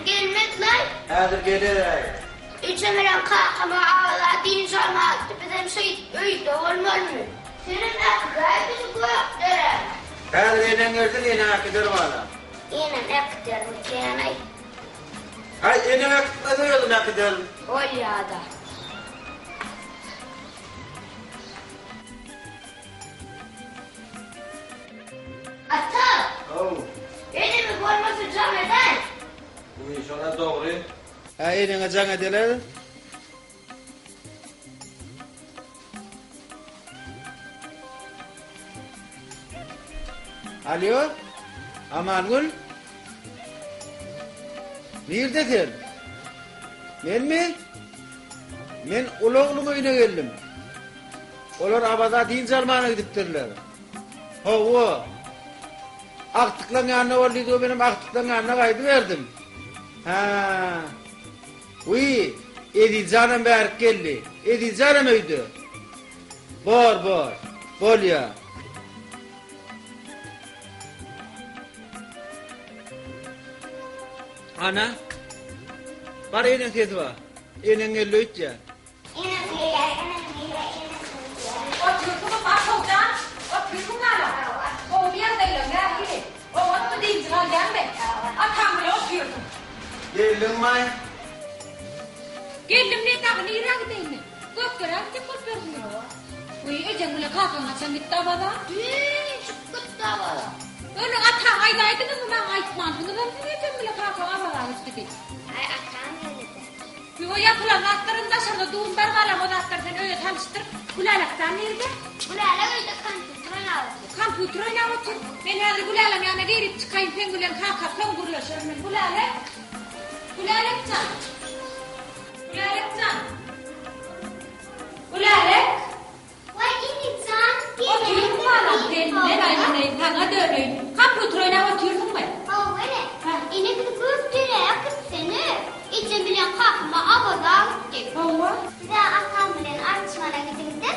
gelmez-laý. Häzir geler-äý. Ejem bilen kakam-a Awaza dynç almaga gitdi, bizem şeýdip öýde bolmalymy? Senem äkidäý bizi Gökderä. Häzir eneň gelsin, eneň äkider balam. Enem äkidermikänaý? Aý, eneň äkitmese özüm äkiderin. Bolýa-da. Ata! Haw. Enemi bolmasa jaň edäý. Wiý, şol-a dogry. Hä, eneňe jaň edeler. Alýo, Amangül? Nirde sen? Menmi? Men uly ogluň öýüne geldim. Olar Awaza dynç almana gidipdirler. Hawa. Agtyklaň ýanynda bol diýdi, menem agtyklaň ýanyna gaýdyberdim. Hä. Wiý, Ezizjanam bärik geldi. Ezizjanam öýde. Bor, bor. Bolýa. Ana. Bar eneň sesi bar. Eneň geldi öýtýän. Enem gelýär, enem gelýär, enem gelýär. Otyrsyňyzmy Atowjan? Otyrsyň balam? Gowumy ýagdaýlaň nähili? Oňatmy dynjyňy alýaňmy? Ataň bilen otyrsyň. Geldiňmaý? Geldim ne dagy nirä gideýin men? Gökderä gitjek bolup ýörsüňmi? Wiý, ejeň bilen kakaň haçan gitdi Awaza? Düýn çykyp gitdi Awaza. Ony ataň aýdaýdyňyzmy maňa aýtmansyňyzam siz ejem bilen kakaň Awaza gitdi diýip. Aý atam geldi. Ýo ýapylan zatlaram daşarda dun bar balam o zatlary sen öýe salyşdyr. Gülälekjan nirde? Gülälek öýde kompýuter oýnap otyr. Kompýuter oýnap otyr. Men häzir Güläleň ýanyna girip çykaýyn seň bilen kaka soň gürleşerin men. Gülälek. Gülälekjan. Gülälekjan. Gülälek. Waý inijan Otyrsyň balam sen men aýlanaýyn saňa döneýin. Kompýuter oýnap otyrsyňmy? Hawa ene. Ene bizi Gökderä äkitsene. Ejem bilen kakam-a Awaza gitdi. Hawa. Biz-ä atam bilen Arçmana gidiň-de,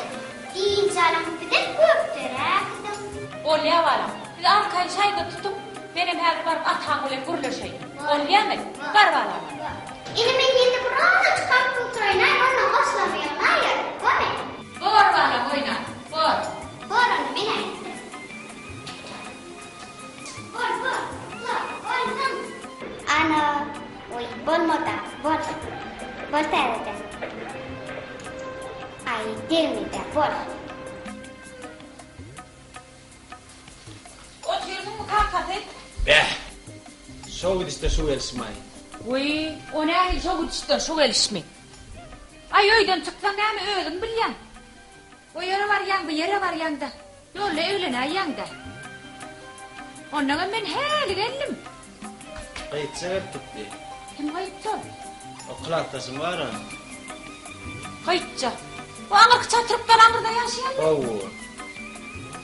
dynç alyň, bizem Gökderä äkidiň. Bolýa balam. Siz arkaýyn şaýda tutuň, menem häzir baryp ataň bilen gürleşeýin. Bolýamy? Bar balam. Ene men ýene bir azajyk kompýuter oýnaýyn, ondan goşlarymy ýygnaýyn. Bormy? Bor balam oýna. Bor. Bor onda men äkitdim. Bor bor. Bor. Bolsun. Ana. Oý bolmada. Bor. Bor täzeden. Aý degmedi. Bor. Otyrsyňmy kakasy? Bäh! Şo gidişde şu gelişmaý. Wiý, o nähili şo gidişden şu gelişmi? Aý öýden çyksaň näme özüň bilýäň. O ýere barýaň, bu ýere barýaň-da, ýolda eglenäýýäň-dä. Onnoňam men häli geldim. Gyýtja gelip gitdi. Kim gyýtja? O klasdaşyň bar-a. Gyýtja. O aňyrky çatrykdan aňyrda ýaşaýanmy? Hawa.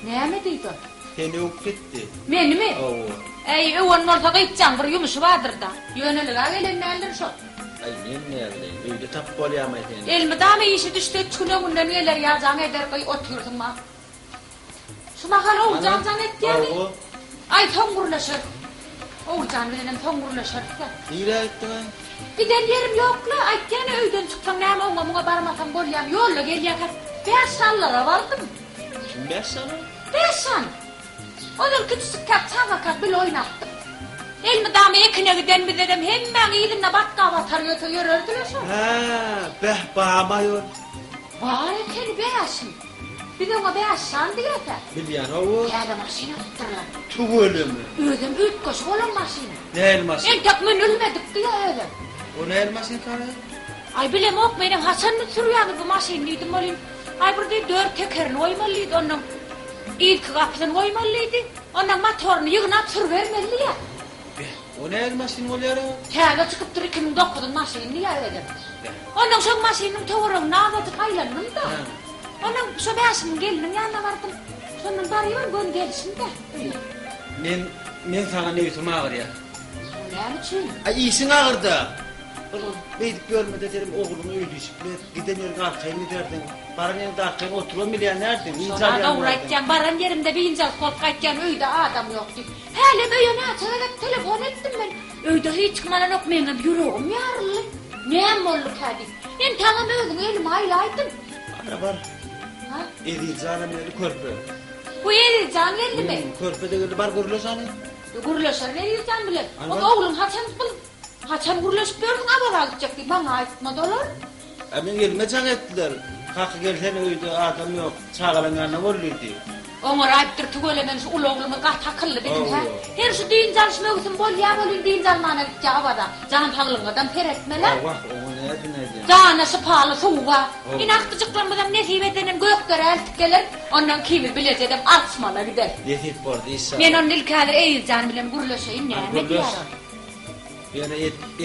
Näme diýdi ol? Seni öwüp gitdi. Menimi? Hawa. Äý, öwen bolsa gyýtjaň bir ýumuşy bardyr-da. Ýönelige gelen däldir şol. Aý, men näbileýin, öýde tapyp bolýamaý seni. Elmydama işi düşse üç gün öňünden geler ýa jaň eder gyý otyrsyň ma. Şu mahal Oguljan jaň etýämi? Hawa. Aý soň gürleşeris. Oguljan bilenem soň gürleşeris-dä. Nirä gitdiň-aý? Giden ýerim ýok-la, aýtýan-a öýden çyksaň näme oňa-muňa barmasaň bolýamy, ýolda gelýärkäk Bäşşanlara bardym. Kim Bäşşan-a? Bäşşan. Ozal kiçijikkäk çagakak bile oýnapdyk. Elmydama ekine giden bizedem hemmäň yzynda batga batar ýörse ýörerdi-le şol. Hä, bäh, bam-aý ol. Bar ekeni Bäşim. Biz oňa Bäşjan diýäs-ä. Bilýän, hawa. Täze maşyn alypdyrlar. Tüweleme. Özem üýtgeşik bolan maşyn. Nähili maşyn? Entek münülmedik diýýä özem. O nähili maşyn kara? Aý bilemok menem haçan sürýäňiz bu maşyny diýdim welin, aý bir diýdi dört tekerini goýmaly diýdi onnoň yzky gapysyny goýmaly diýdi. Onnoň motoryny ýygnap sürübermeli diýýä. Beh, o nähili maşyn bolýar-a? Täze çykypdyr 2009-yň maşyny diýýär özem. Onnoň şoň maşynynyň töwereginde azajyk aýlandym-da. Onnoň şo Bäşimiň gelniniň ýanyna bardym. Şondan barybam göni gelişim-dä öýe. Men, men saňa nebsim agyrýar. O näme üçin? Aý, işiň agyr-da. Bir beýdip ýörmede senem ogluňy öýli-işikli et. Giden ýeriňde arkaýyn giderdiň. Baran ýeriňde arkaýyn oturybam bilýän däldiň. Dynç Şona alýan dogry däldiň. aýtýaň, baran ýerimde biynjalyk bolup gaýtýan, öýde adam ýok diýip. Hälem öýe näçe gezek telefon etdim men. Öýde hiç kim alanok, meňem ýüregim ýaryldy. Näme bolduka diýip. Entägem özüňi elime aýlaýdym. Ana bar. Ha? Ezizjanam geldi körpe. Bu Ezizjan geldimi? Körpe-de geldi, bar gürleş hany. Gürleşerin Ezizjan bilen. Ana. Onda ogluň haçan bil haçan gürleşip ýörsüň Awaza gitjek diýip maňa aýtmady olar. A meň elime jaň etdiler. Kaka gelsene öýde adam ýok, çagalaň ýanynda bol diýdi. Oňaraýypdyr tüweleme şu uly oglumyz gaty akylly biziň hä. Hawa. Her şu dynç alyş möwsüm bolýa welin dynç almana gitýä Awaza. Jan saglygyňadam seretmeli. Wah oňa nädin aýdýaň. Jana şypaly suw bar. Hawa. Ine agtyjyklarymyzam nesip edenem Gökderä eltip geler. Ondan ikimiz bilejedem Arçmana gideris. Nesip boldy işalla. Men onda ilki häzir Eýiljan bilen gürleşeýin näme Gürleş. diýer ol. Ýöne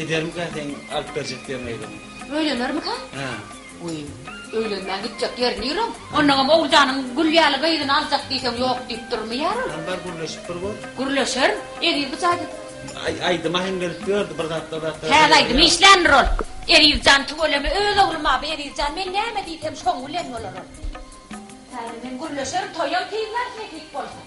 edermikä seň alyp berjek diýen gyzyň? Öýlenermikä? Hä. Wiý, öýlenmän gitjek ýeri nirem? Onnoňam Oguljanyň gül ýaly gyzyny aljak diýseň ýok diýip durmaýar ol. Hany bar gürleşip bir gör. Gürleşerin. Eziz bu jaýda. Aý, aýdyma hem gelip ýördi bir zatlar zatlar. Täze aýdym işländir ol. Eziz jan tüweleme öz oglum abi Eziz jan men näme diýsem şoň bilen bolar ol. Täze men gürleşerin toýam tiz bar nesip bolsa.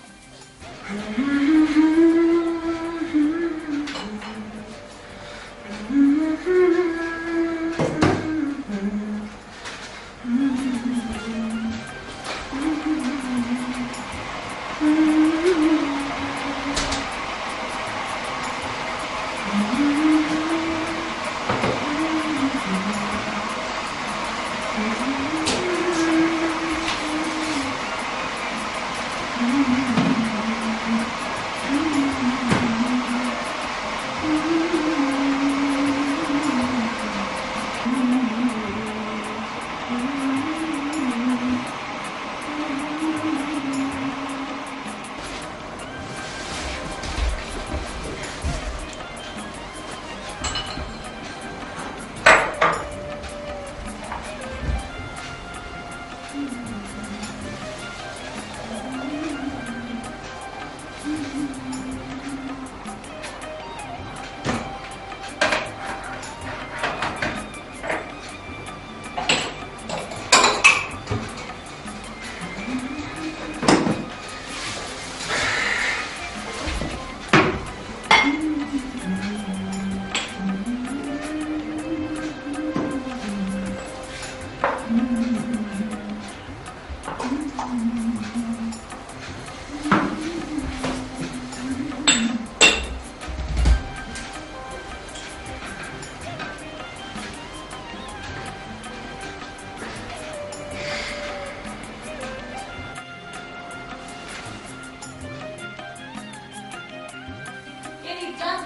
Elifjan.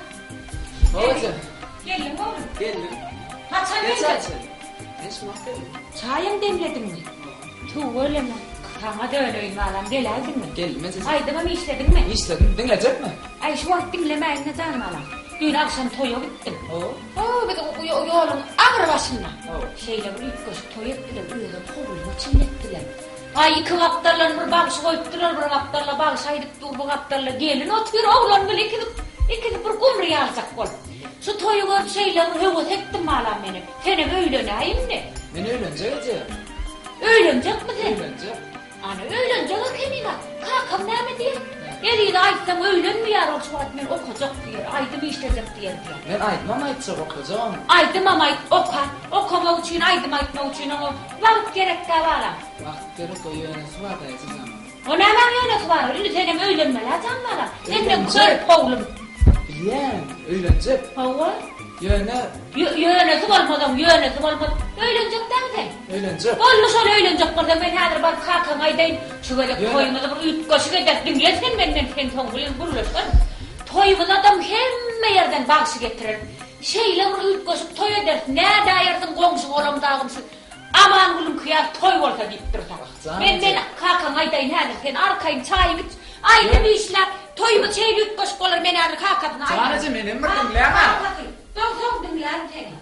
Hawa. Geldiňmi oglum? Geldim. Haçan geldiň? Men şu wagt geldim. Çaýam demlediňmi? Tüweleme. Saňa döneýin balam, geläýdiňmi? Geldim eje. Aýdymam işlediňmi? Işledim. Diňlejekmi? Aý, şu wagt diňlemäýin-de jan balam. Düýn agşam toýa gitdim. Hawa. Ho, biziň ýoluň agyr başynda. Hawa. Şeýle bir üýtgeşik toý etdiler, özem howlyň içinde etdiler. Aý, iki gapdaldan bir bagşy goýupdylar, bir gapdalda bagşy aýdyp dur, bu gapdalda gelin otyr, oglan bile ikisi, ikisi bir gumry ýaljak bolup. Şu toýy görüp şeýle bir höwes etdim balam menem. Senem öýlenäý indi. Men öýlenjek eje. Öýlenjekmi sen? Öýlenjek. Ana, öýlenjek ekeniň-ä. Kakam näme diýer? Ezize aýtsaň öýlenmeýär ol şu wagt men okajak diýer, aýdym işlejek diýer diýer. Men aýdymam aýtjak, okajagam. Aýdymam aýt, oka. Okamak üçin, aýdym aýtmak üçin oňa wagt gerek-dä balam. Wagt gerek, o ýönesi bar-da eje jan. O nämäň ýönesi bar? Indi senem öýlenmeli-ä jan balam. Sen meň körpe oglum. Bilýän, öýlenjek. Hawa. Ýöne. Ýönesi bolmaz oň, ýönesi bolmaz. Öýlenjek dämi sen? Öýlenjek. Boldy şol öýlenjek bolsaň men häzir baryp kakaňa aýdaýyn. Şu gezek toýumyzy bir üýtgeşik ederis. Diňle sen menden, sen soň bilen gürleşeris. Toýumyzadam hemme ýerden bagşy getireris. Şeýle bir üýtgeşik toý ederis. Nädäýersiň goňşy-golam dagyn şu Amangülüňki ýaly toý bolsa diýip dursa. Men men kakaňa aýdaýyn häzir sen arkaýyn çaýyňy iç, aýdym işle, toýumyz şeýle üýtgeşik bolar men häzir kakasyna aýdaýyn. Jan eje menem bir diňläň-ä. Kakasy, Soň soň diňlärin seni.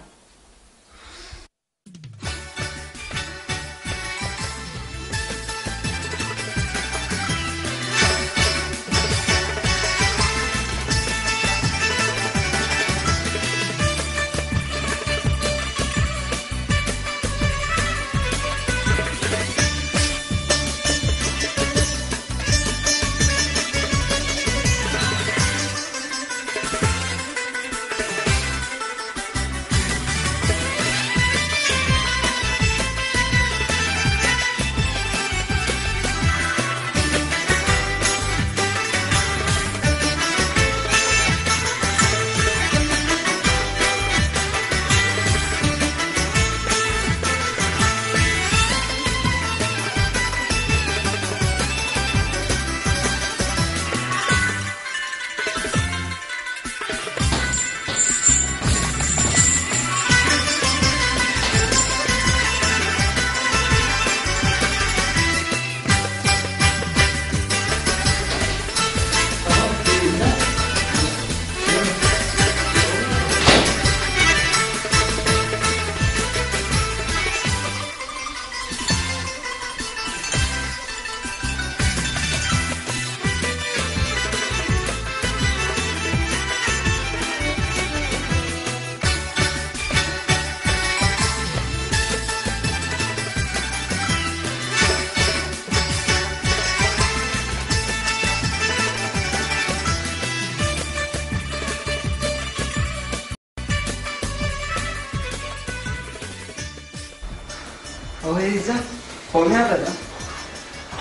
Hawa Eziz jan, gowy ýagdaýda.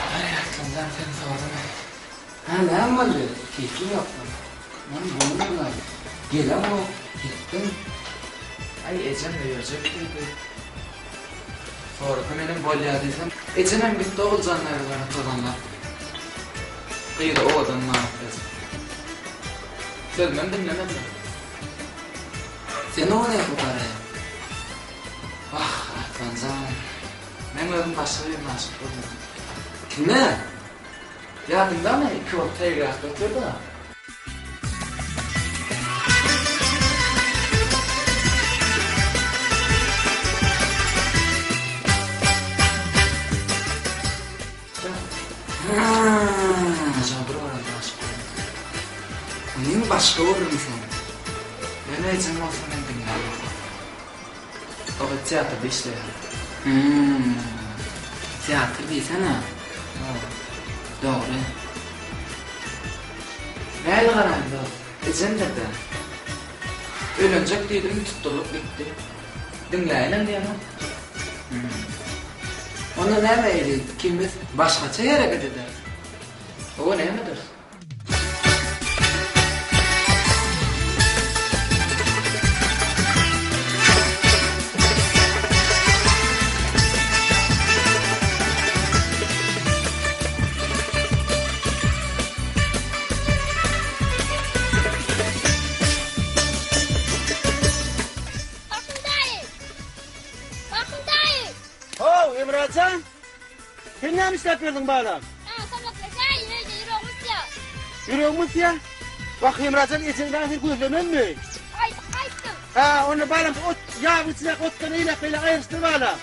Aý Arslan jan sen sorama. Hä näme boldy? Keýpiň ýokmy? Men bolmadylaý. Gelemok, gitdim. Aý ejem öýerjek diýdi. Sorasa menem bolýa diýsem, ejemem gitdi Oguljan daýzalara tozanlap. Gyzy owadan malades. Sözümem diňlemediler. Sen o nähili garaýaň? Wah, Arslan jan. Meň özüm başga birine aşyk boldum. Kime? Ýadyňdamy, ikimiz seýilgähde otyrdyk-a. Hä, bir görende aşyk boldum. Onuň başga görümi sen. Ýöne ejem bolsa meni diňlämedi. O gyz teatrda işleýär. Hümm. Teatr diýsene. Hawa. Dogry. Näli garaýyn dost? Ejemdir-dä. Öýlenjek diýdim, tutdurylyp gitdi. Diňläýinem diýemok. Hümm. Onda näme Eziz, ikimiz başgaça hereket ederis. Hawa, näme ederis? Bakyn daýy! Bakyn daýy! How, Emrajan! Sen näme işläp ýördüň balam? Saňa kömekleşäýin, öýde ýüregim ysýar. Ýüregiň ysýar? Wah, Hemrajan, ejeň dagy seni gözlemezmi? Gaýdyp gaýtdym. Hä, onda balam, ot, ýabyň içindäki otdan eýläk-beýläk aýryşdyr balam.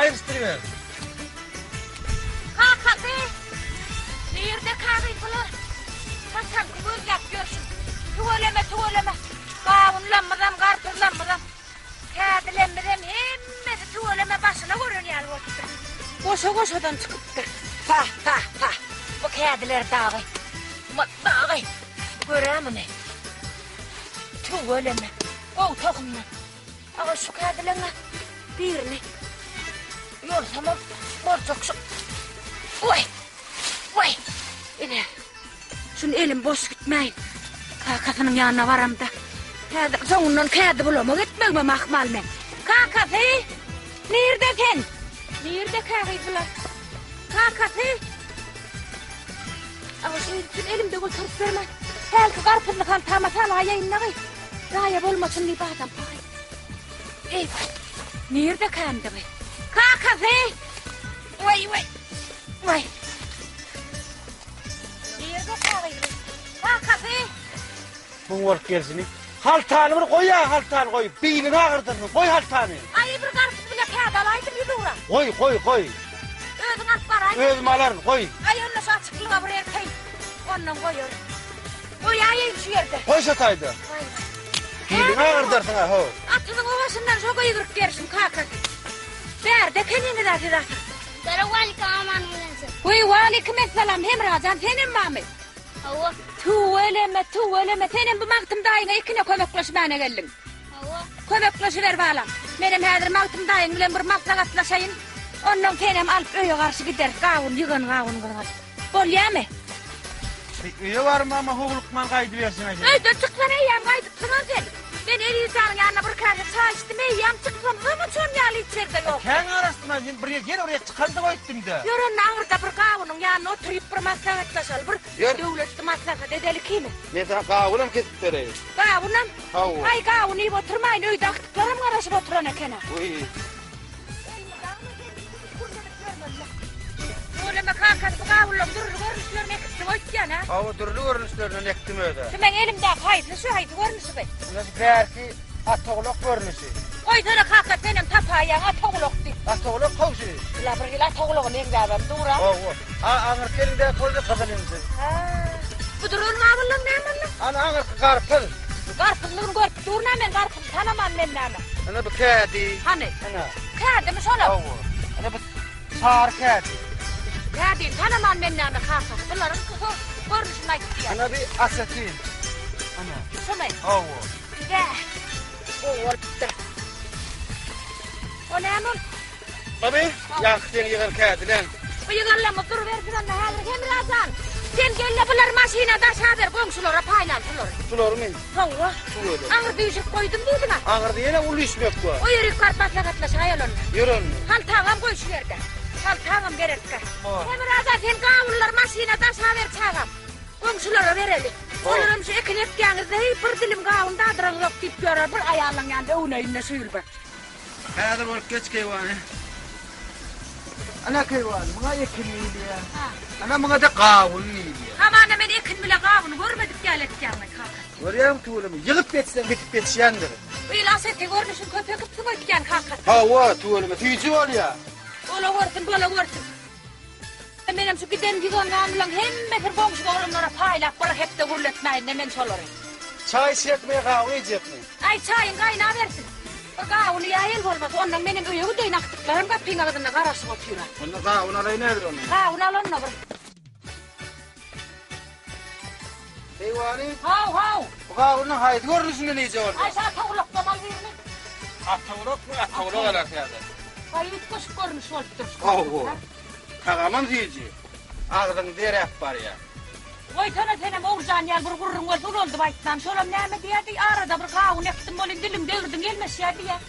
Aýryşdyryber. Kakasy! Nirde kagyz bular? Haçanky gözläp ýörşüm. Tüweleme, tüweleme. Gawunlammyzam, garpyzlammyzam. Kädilemizem hemmesi tüweleme başyna gören ýaly bolupdyr. Goşa-goşadan çykypdyr. Pah, pah, pah. Bu kädiler dagy. Mat dagy. Gör-ä muny. Tüweleme. Gowy tohumdan. Aga şu kädileň-ä birini ýolsamam boljak şu. Waý! Waý! Ine. Şuny elim boş gitmäýin. Kakasynyň ýanyna baramda, häzir soňundan kädi bulamak etmegimem ahmal meň. Kakasy! Nirde sen? Nirde kädi bular? Kakasy! Aga şu üçin elimde göterip berme. Hälki garpyzly haltama salaýaýyn dagy. Zaýa bolmasyn diýip adam pahy. Eý, nirde kämdi bu? Kakasy! Waý, waý. Waý. Nirde kagyzy? Kakasy! Muň bolup gelşini. Haltany bir goý-a, haltany goý. Biliňi agyrdyrsyň, goý haltany. Aý, bir garpyz bile kädi alaýdym ýüzugra. Goý, goý, goý. Özüň alyp baraý. Özüm alaryn, goý. Aý, onda şu açyklyga bir erteýin. Ondan goýaryn. Goýaýyn şu ýerde. Goý şo taýda. Waý, waý. Biliňi agyrdarsyň-a, ho. Atyzyň o başyndan şo gygyryp gelşim, kakasy. Bärde ekeniňiz-ä siz asyl. Salowmalikim aman bilensiň. Weý waleýkim essalam Hemrajan senem bamy? Hawa. Tüweleme tüweleme senem bu Magtym daýyňa ekine kömekleşmäne geldiň. Hawa. Kömekleşiber balam. Menem häzir Magtym daýyň bilen bir maslahatlaşaýyn. Onnoň senem alyp öýe garşy gideris gawun ýygan gawunyňyzy alyp. Bolýamy? Öýe barmama howlukman gaýdybersiň-aý sen. Öýden çyksan eýýäm gaýdypsyňam sen. Men Eziz janyň ýanynda bir käse çaý içdim, eýýäm çyksam zym uçan ýaly içerde ýok. Kän garaşdym-a, sen bir ýer, ýene bir ýer çykansyň öýtdüm-dä. Ýör onda aňyrda bir gawunyň ýanynda oturyp bir maslahatlaşaly, bir Ýör. döwletli maslahat edeli ikimiz. Men saňa gawunam kesip bereýin. Gawunam? Hawa. Aý, gawun iýip oturmaýyn, öýde agtyklaram garaşyp oturan eken-ä. Wiý. Tüweleme kakasy bu gawunlaryň dürli görnüşlerini ekipsiň öýtýän-ä? Hawa, dürli görnüşlerinden ekdim öz-ä. Şu meň elimdäki haýsy, şu haýsy görnüşi bu? Ine şu bärki atogulak görnüşi. Goýsana kaka senem tapaýýaň atogulak diýip. Atogulak how şu. Bula bir hili atogulaga meňzäbem dur-a. Hawa. A aňyrky eliňdäki bolsa gyzyl injir. Hä. Bu duran gawunlaň näme onda? Ana aňyrky garpyz. Garpyzlygyny görüp durun-a men garpyzy tanaman men näme. Ine bu kädi. Hany? Ine. Kädimi şolam? Hawa. Ine bu sary kädi. Kädini tanaman men näme kaka. Bularyň görnüşini aýdyp diýýän. Ine bu asetin. Ine. Şumy? Hawa. Bäh. Gowy bolupdyr. O näme ol? Baby, ýaňky seň ýygan kädileň. Bu ýyganlamyz durubersin onda häzir Hemra jan. Sen gel-de bulary maşyna daşaber, goňşulara paýlaly şulary. Şularymy? Hawa. Aňyrda üýşürip goýdum diýdiň-ä. Aňyrda ýene uly üýşmek bar. O ýerik baryp maslahatlaşaýaly onda. Ýör onda. Haltaňam goý şu ýerde. Haltaňam gerekkä. Hemra jan, sen gawunlary maşyna daşaber çagam. Goňşulara bereli. Olaram şu ekin ekýäňizde heý bir dilim gawun dadyraňzok diýip ýörer bir aýallaň ýanynda öwüneýin-de şu ýyl bir. Häzir bolup geç keýwany. Ana keýwany, muňa ekin diýilýär. Ana muňa-da gawun diýilýär. Hamana men ekin bile gawuny görmedik ýaly etýäňmi kaka. Görýäňmi tüweleme, ýygyp ýetseň bitip ýetişýändir. Bu ýyl aseti görnüşini köp ekipsiň öýtýän kaka. Hawa, tüweleme, süýji bolýar. Ola görsün, bola görsün. Menem şu giden 110 gawunlaň hemmesini goňşy oglanlara paýlap bir hepde gürletmäýin-de men şolary. Çaý içjekmi, gawun iýjekmi? Aý, çaýyň gaýnabersin. Bir gawuny ýa el bolmasa, onnoň menem öýe gideýin, agtyklarym gapyň agzynda garaşyp otyr-a. Onda gawun alaýyn häzir onda. Gawun al onda bir. Keýwany. Haw, haw. Bu gawunyň haýsy görnüşinden iýjek bolýaň? Aý, şu atagulakdan al birini. Atagulakmy? Atagulak alar täze. Aý, üýtgeşik görnüş bolupdyr şu. Haw, Tagamam süýji. Agzyň deräp barýar. Goýsana senem Oguljan ýaly bir gürrüň bolsa ulaldyp aýtmam. Şolam näme diýýärdi, arada bir gawun ekdim welin diliň degirdiň ýelmeşýär diýýär.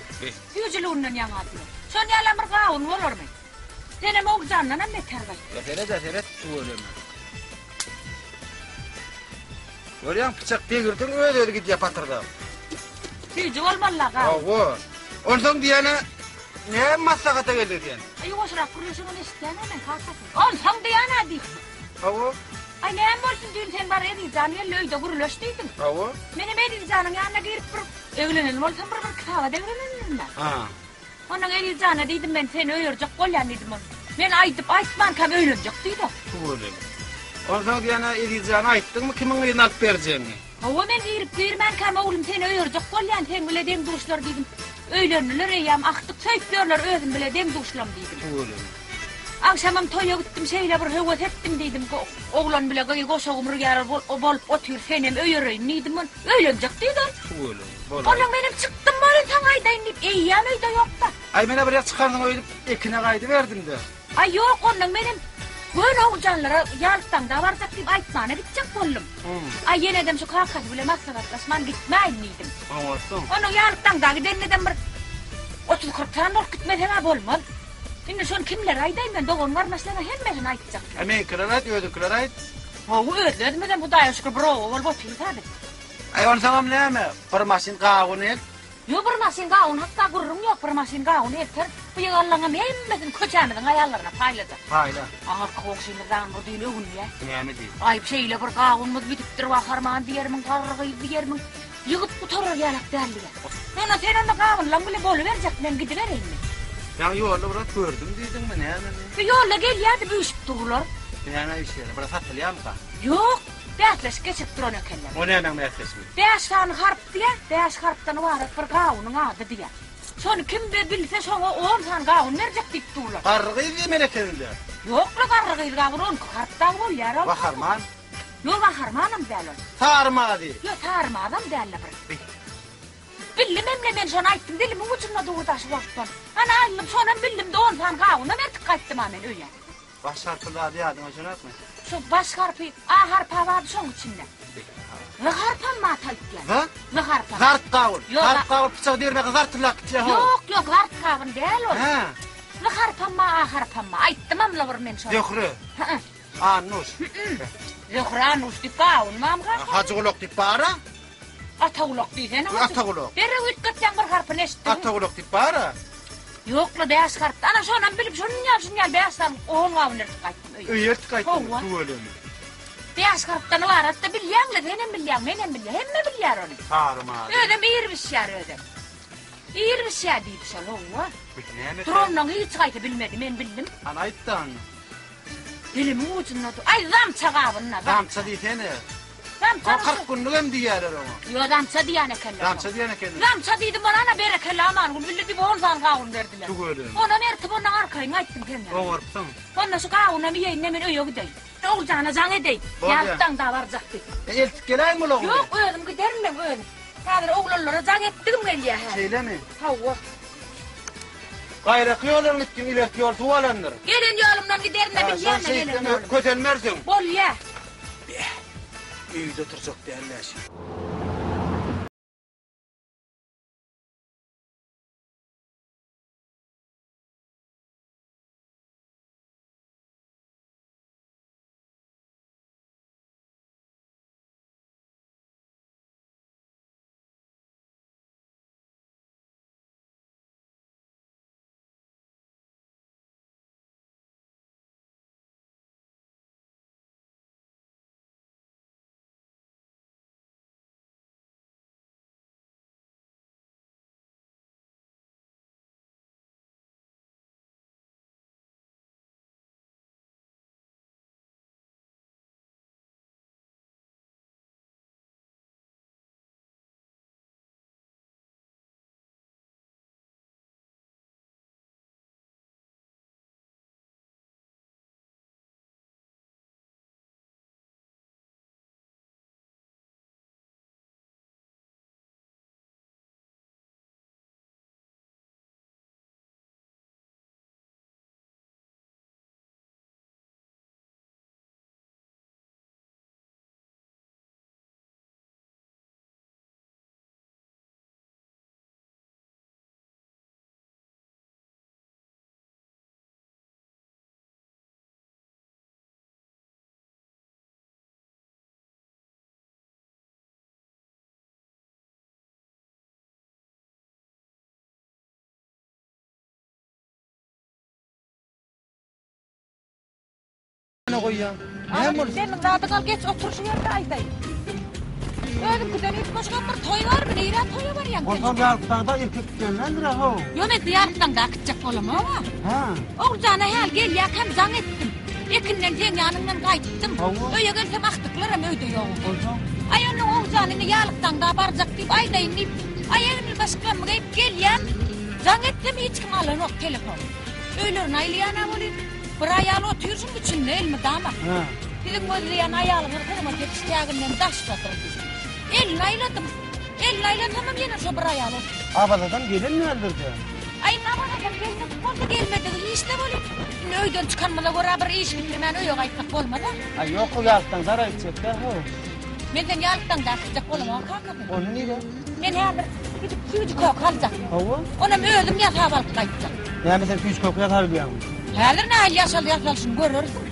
Süýjüliginden ýaňa diýýär. Şon ýalam bir gawun bolarmy? Senem Oguljandanam beter gaý. Ýa seret-ä seret tüweleme. Görýäň pyçak degirdiň öz-özi gidýär patyrdap. Süýji bolmaly-la gawun. Hawa. Onsoň diýene näme maslahata geldi diýen. Aý ýuwaşrak gürleşiňini eşitýän-ä men kakasy. Onsoň diýen-ä diýip. Hawa. Aý näme bolsun düýn sen bar Ezizjan geldi öýde gürleş diýdiň. Hawa. Menem Ezizjanyň ýanyna girip bir egleneli bolsam bir bir kitaba degrenendim-dä. Ha. Ondan Ezizjana diýdim men seni öýerjek bolýan diýdim ol. Men aýdyp aýtmankam öýlenjek diýdi. Tüweleme. Onsoň diýen-ä Ezizjana aýtdyňmy kimiň gyzyny alyp berjegiňi? Hawa men girip girmänkäm oglum seni öýerjek bolýan seň bile deň duşlar diýdim. Öýlendiler eýýäm agtyk söýüp ýörler özüm bile deň duşlam diýdim. Tüweleme. Agşamam toýa gitdim şeýle bir höwes etdim diýdim oglan bile gyz goşa gumry ýaly bolup otyr senem öýereýin diýdim ol öýlenjek diýdi ol. Tüweleme. Bolaý. Ondan menem çykdym welin saňa aýdaýyn diýip eýýäm öýde ýokda. Aý menä bir ýer çykarsyň öýdüp ekine gaýdyberdim-de. Aý ýok ondan menem göni Oguljanlara ýaltaňda barjak diýip aýtmana gitjek boldum. Aý ýenedem şu kakasy bile maslahatlaşman gitmäýin diýdim. Oňarsyň. Onuň ýaltaňda gidenedem bir 30-40 sany bolup gitmesem-ä bolmaz. Indi şony kimlere aýdaýyn men dogan-garyndaşlaryma hemmesine aýtjak. Aý meňkileri aýt, özüňkileri aýt. Hawa özli-özümizem Hudaýa şükür bir oba bolup otyrys-a biz. Aý onsoňam näme, bir maşyn gawun el. Ýok bir maşyn gawun hakda gürrüň ýok, bir maşyn gawun elter, bu ýyganlaňam hemmesini köçämiziň aýallaryna paýlajak. Paýla. Aňyrky goňşymyz dagyň bir düýn öwünýä. Näme diýip? Aý şeýle bir gawunymyz bitipdir waharman diýermiň, garry gyz diýermiň, ýygyp gutarar ýalak däl diýýä. Onda sen onda gawunlaň bile boluberjek, men gidibereýinmi? Ýaňy ýolda biraz gördüm diýdiňmi, nämemi? Bu ýolda gelýärdi üýşüp durlar. Näme üýşýärler, biraz satylýarmyka? Ýok, bäsleşik geçirip duran ekenler. O nämäň bäsleşigi? Bäş sany harp diýýär, bäş harpdan ybarat bir gawunyň ady diýýär. Şony kim be bilse şoňa on sany gawun berjek diýip durlar. Garry gyz diýmeli ekeniň-dä. Ýok-la garry gyz gawun on iki harp dagy bolýar ol. Waharman. Ýok waharmanam däl ol. Sary mazy. Ýok sary mazam däl-le bir. Bildimem-le men şony aýtdym dilimiň ujunda durda şu wagtdan. Ana aýdyp şonam bildim-de on sany gawunam ertip gaýtdym-a men öýe. Baş harply zady ýadyňa düşenokmy? Şu baş harpy A harpa bardy şoň içinde. Z harpam bar aýtýan. Z? Z harpam. Zart gawun. Ýok. Zart gawun pyçagy dermeke zartyllap gitýär ho. Ýok, ýok, zart gawun däl ol. Hä. Z harpam bar, A harpam bar. Aýtdymam-la bir men şony. Zöhre. Hä. Annuş. Zöhre Annuş diýip gawun barmy kaka? Hajygulak diýip bar-a. Atagulak diýsene. Atagulak. Derrew üýtgetýäň bir harpyny eşitdiň. Atagulak diýip bar-a. Ýok-la bäş harpdy. Ana şonam bilip şunuň ýaly şunuň ýaly bäş sany on gawun ertip gaýtdym öýe. Öýe ertip gaýtdyň Hawa. tüweleme. Bäş harpdan ybarat-da bilýäň-le senem bilýäň menem bilýän hemme bilýär ony. Sary mazy. Özem ir bişýär özem. Ir bişýär diýdi şol hawa. Näme? Duranlaň hiç haýsy bilmedi men bildim. Hany aýt-da onda. Dilimiň ujunda dur. Aý zamça gawun-da. Zamça diýsene. Zamça. O 40 günlük hem diýýärler oňa. Ýok, zamça diýýän ekenler. Zamça diýen ekenler. Zamça diýdim ol ana berekella Amangül bildi diýip on sany gawun berdiler. Tüweleme. Onam ertip ondan arkaýyn gaýtdym senden. Oňarypsyň. Onda şu gawunam iýeýin-de men öýe gideýin. Oguljana jaň edeýin. Bolýar. Ýaryp daňda barjak diýip. E, eltip geläýinmi ulagyňy? Ýok, özüm giderin men özüm. Häzir oglanlara jaň etdigim gelýär häzir. Şeýlemi? Hawa. Gaýraky ýoldan gitgin, ilerki ýol suw alandyr. Gelen ýolumdan giderin-de bilýän-ä gelen ýolumy. Kösenmersiň. Bolýa. Beh, öýde oturjak däl-dä şi. Goýýaň. Näme boldy? Seniň zadyňy al geç otur şu ýerde aýdaýyn. Özüňkiden üýtgeşigem bir toý barmy? Nirä toýa barýaň sen? Bolsam ýarykdaňda erkek gelmändir-ä how. Ýok men ýarykdaňda gitjek bolamok-a. Hä. Oguljana häli gelýärkäm jaň etdim. Ekinden seň ýanyňdan gaýtdym. Hawa. Öýe gelsem agtyklaram öýde ýok eken. Onsoň? Aý onda Oguljan indi ýarykdaňda barjak diýip aýdaýyn diýip, aý egnimi başyklammy geýip gelýän. Jaň etsem hiç kim alanok telefony. Öýlerine aýlaýan-a welin, bir aýal otyr şuň içinde elmydama. Hä. Siziň gözleýän aýalyňyz hyzmat ediş çäginden daşdadyr diýip. Elini aýladym. Elini aýlansamam ýene şo bir aýal otyr. Awazadan gelen däldir-dä. Aý indi Awazadan gelmedik bolsa gelmedigi hiç-de welin, indi öýden çykanymyza görä bir iş bitirmän öýe gaýtsak bolmaz-a. Aý ýok, o ýalykdan zar aýtjak-dä, how. Men seni ýalykdan-da äkitjek bolamok, kakasy. Onda nirä? Men häzir gidip süýji köke aljak. Hawa. Onam özüm ýasap alyp gaýtjak. Näme sen süýji köke ýasap bilýäňmi? Häzir nähili ýaşal ýasalyşyny görersiň.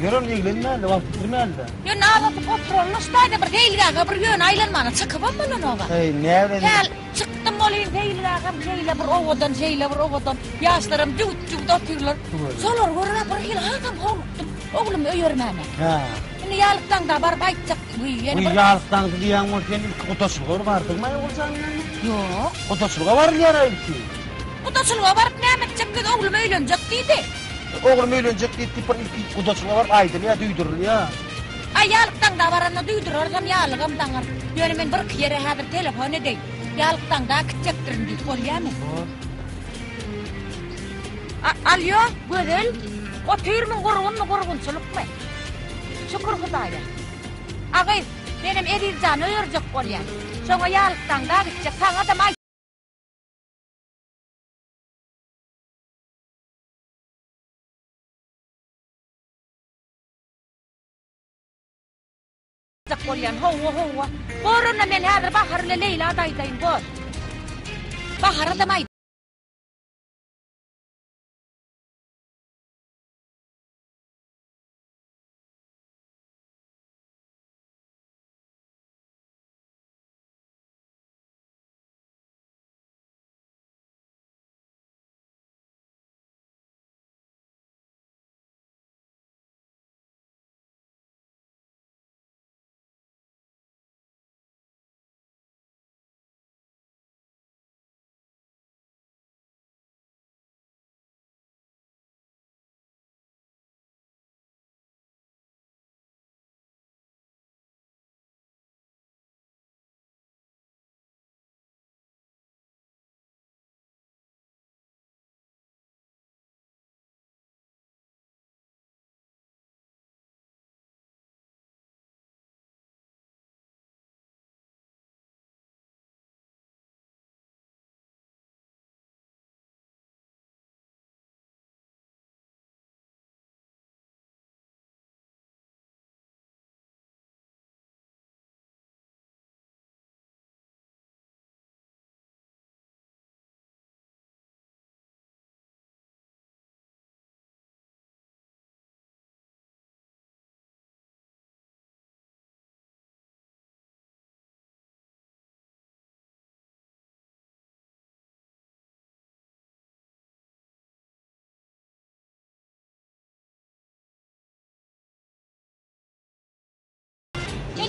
Ýör onda eglenmäli, wagt ýitirmäli-dä. Ýöne azasyp oturalym ştaýda bir seýilgähe bir ýöne aýlanmana çykybam bolanok-a. Heý, näme Häl çykdym welin seýilgähem şeýle bir owadan, şeýle bir owadan. Ýaşlaram jübüt-jübüt otyrlar. Şolary görüp-ä bir hili hasam howlukdym. Oglumy öýermäne. Hä. Indi ýalyk daňda baryp aýtjak. Wiý, ýene Wiý, bir. ýalyk daňdy diýýäň bolsa, sen ilki gudaçylyga bir bardyňmy Oguljan bilen? Ýok. Gudaçylyga barylýar-a ilki. Gudaçylyga baryp näme etjek, biz oglum öýlenjek diýdi. Oglum öýlenjek diýdi diýip bir ilki gudaçylyga baryp aýdylýar, duýdurylýar. Aý, ýalyk daňda baranda duýdurarsam ýalygam daňar. Ýöne men birki ýere häzir telefon edeýin. Ýalyk daňda äkitjekdirin diýip, bolýamy? Bor. Alýo, Gözel, otyrmyň, gurgunmy, gurgunçylykmy? Şükür Hudaýa. A gyz, menem Ezizjany öýerjek bolýan. Şoňa ýalykdaňda gitjek, saňadam aýtjak bolýan. Hawa, hawa. Bor onda men häzir Bahar bilen Leýla-da aýdaýyn, bor. Baharadam aýt.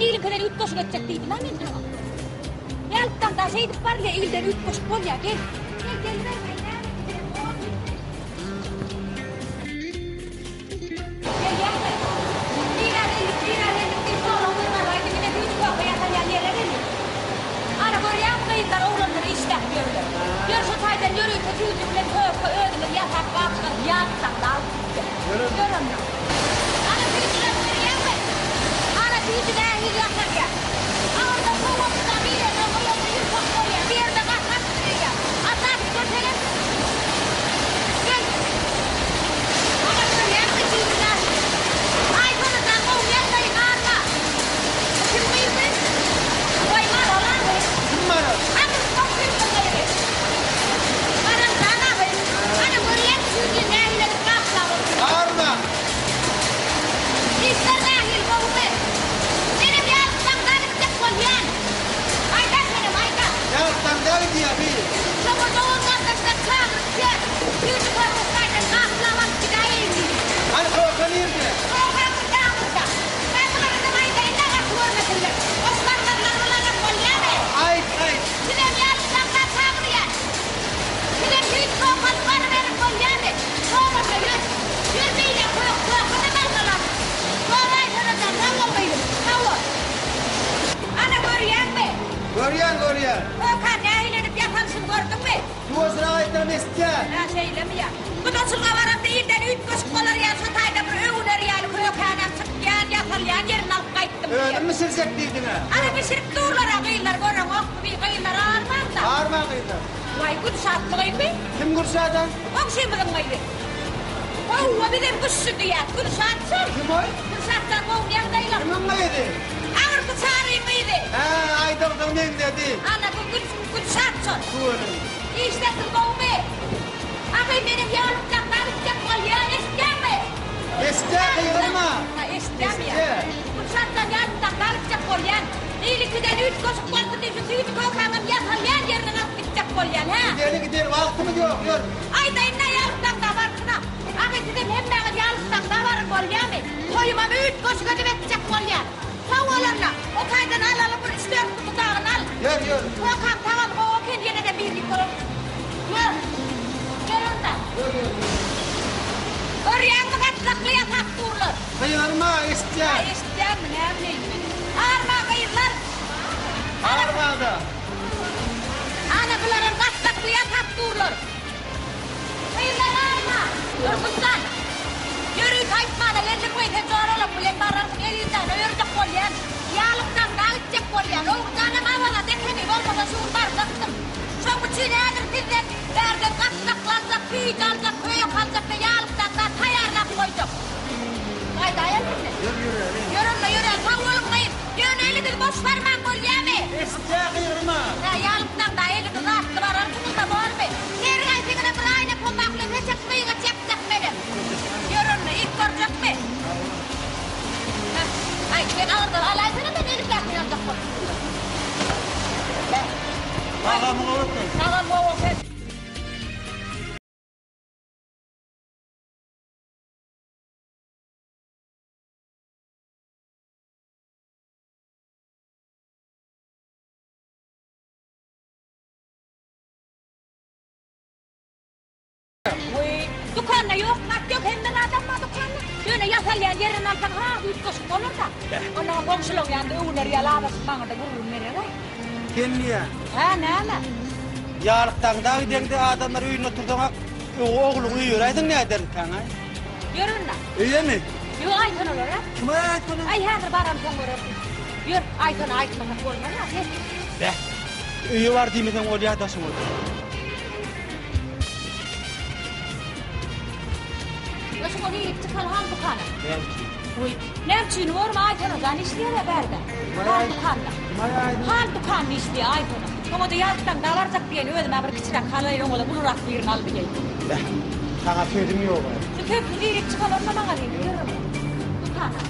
iliňkiden üýtgeşik etjek diýdim-ä men saňa. Ýalykdan-da şeýdip barylýar, ilden üýtgeşik bolýar, gel. Gel, geliber, men näme diýjegimi bilmen. Gelýäňmi? Nirä geldik, nirä geldik diýip sorag bermän aýdy, ine süýji köke ýasalýan ýere geldik. Ana, görýäňmi gyzlar, oglanlar işläp ýörler. Ýör şu taýdan ýörite süýji bilen köke özümiz ýasap gapjygyny ýatsaň-da alyp gitjek. Ýör onda. Ana, süýjüleri görýäňmi? Ana, süýji nähili ýasalýar. Aňyrda sowatda bir ýerde o ýerde ýumşak bolýar, bu ýerde gatlap durýar. Aşak göterin. Gel. Ana görýäňmi süýji nähili. Aýsana-da gowy ýagdaýy barma. Bu kim gyzy? Goý Maral agy. Kim Maral? Agyr goňşymyzyň gyzy. Maral jan agy. Ana görýäňmi süýji nähili edip gaplap otyr. Barma. Işler nähili gowumy? Menem ýalyk daňda gitjek bolýan. Aýda senem aýda. Ýalyk daňda gidýär bi. Şoňa dogan gardaşlar çagyryp ýör. Süýji köke taýdan gaplap alyp gidäýeýin diýdim. Hany köke nirde? Köke bir dagyrda. Men bulardan aýdaýyn-da gaty görmesinler. Goş barmazlar bularam bolýamy? Aýt, aýt. Sizem ýalyk daňda çagyrýan. Sizem süýji köke alyp baryberiň bolýamy? Şoňa-da ýör. Ýör beýle kök köküni almalam. Soraýsana-da, sag bol gyzym, sag bol. Ana görýäňmi? Görýän, görýän. Kökäň nähili edip ýasalşyny gördüňmi? Ýuwaşrak aýtsam eşitýän. Hä, şeýlemi ýa? Gudaçylga baramda ilden üýtgeşik bolar ýaly şo taýda bir öwüner ýaly kökänem çykýan, ýasalýan ýerini alyp gaýtdym diýen. Özüm bişirjek diýdiň-ä. Ana bişirip durlar-a gyzlar, göreňokmy bi gyzlar armaň-da. Arma gyzlar. Waý, Gülşatmy gyzmy? Kim Gülşat-a? Goňşymyzyň gyzy. Howwa, bizem Güşşi diýýäs. Gülşat şol. Kim ol? Gülşatjan gowy ýagdaýlar. Kimiň gyzy? Agyrdy Çaryň gyzy. Hä, aýdygdyň meňzedi. Ana, bu Gül, Gülşat şol. Tüweleme. Işlesiz gowumy? Agy, menem ýalykjakdan gitjek bolýan, eşitýäňmi? Eşitýän, gygyrma. Ha, eşitýämi ýa? Eşitýän. Gülşatjan ýalykjakdan gitjek bolýan. Iliňkiden üýtgeşik bolsun diýip, şu süýji kökäňem ýasalýan ýerinden alyp gitjek bolýan, hä? Gideli, gideli, wagtymyz ýok, ýör. Aýdaýyn-da ýalykdaňda barsyna. Agy sizem hemmäňiz ýalykdaňda baryň bolýamy? Toýumam üýtgeşik edip etjek bolýan. Sag bol onda. O taýdan alaly bir üç-dört guty dagyny al. Ýör, ýör. Kökäň tagamy gowy eken ýene-de birini göreli. Ýör. Ýör onda. Ýör, ýör. Görýäňmi gatlakly ýasap durlar. Gygyrma, eşitýän. Aý eşitýäňmi näme bileýin men. Arma gyzlar. Arma-da. Ana bularam gatlakly ýasap durlar. Gyzlar arma. Dursunjan. Ýörite aýtmana geldim we sen joralak bilen bararsyň Ezizjana ýörjek bolýan. Ýalykdan dag gitjek bolýan. Oguljanam Awazada ekeni bolmasa şu gün barjakdym. Şoň üçin häzir sizden bärden gatlakly aljak, süýji aljak, köýük aljak we ýalykdan zat taýýarlap goýjak. Gaýdaýaly indi. Ýör ýöräli. Ýör onda ýöräli. Sag boluň gyz. Ýöne eliňizi boş barmaň bolýamy? Eşitýä gygyrma. Hä, ýalykdan-da eliňiz zatly bararsyňyz-da bormy? Her haýsyňyza bir aýna pomag bilen peçek gyýgaç ýapjak menem. Ýör onda, iýip görjekmi? Hä, aý, sen agyrdan alaýsana, men elimdäkini aljak bolup durun. Bä. Tagamy gowy eken. Tagamy gowy eken. Wiý, dükanda ýok zat ýok, hemme zadam bar dükanda. Ýöne ýasalýan ýerinden alsaň has üýtgeşik bolar-da. Onnoňam goňşulaň ýanynda öwüner ýaly azaşyp maňa-da gürrüň berer-aý. Sen diýýän. Hä, näme? Ýalykdaňda gideňde adamlar öýünde otursaň-a, ogluňy öýeräýseň näderdikäň-aý? Ýör onda. Öýemi? Ýok, aýtsana olara. Kime aýtsana? Aý, häzir baramsoň görersiň. Ýör, aýtsana, aýtmasak bolmaz-a, sen. Beh, öýe bar diýmeseň bolýar daşyň bolsa. Başyňa girip çykaly hal dükana. Näme üçin? Wiý, näme üçin bormy Aýsona jan işleýär-ä bärde. Hal dükanda. Hal dükanda işleýär Aýsona. Oňa-da ýazsaň dabarjak diýen özüm-ä bir kiçiräk hal aýy oňa-da ulurak birini al diýeýin. Beh, saňa sözüm ýog-a. Şu sözsüz girip çykaly onda magazyna ýör onda. Dükana.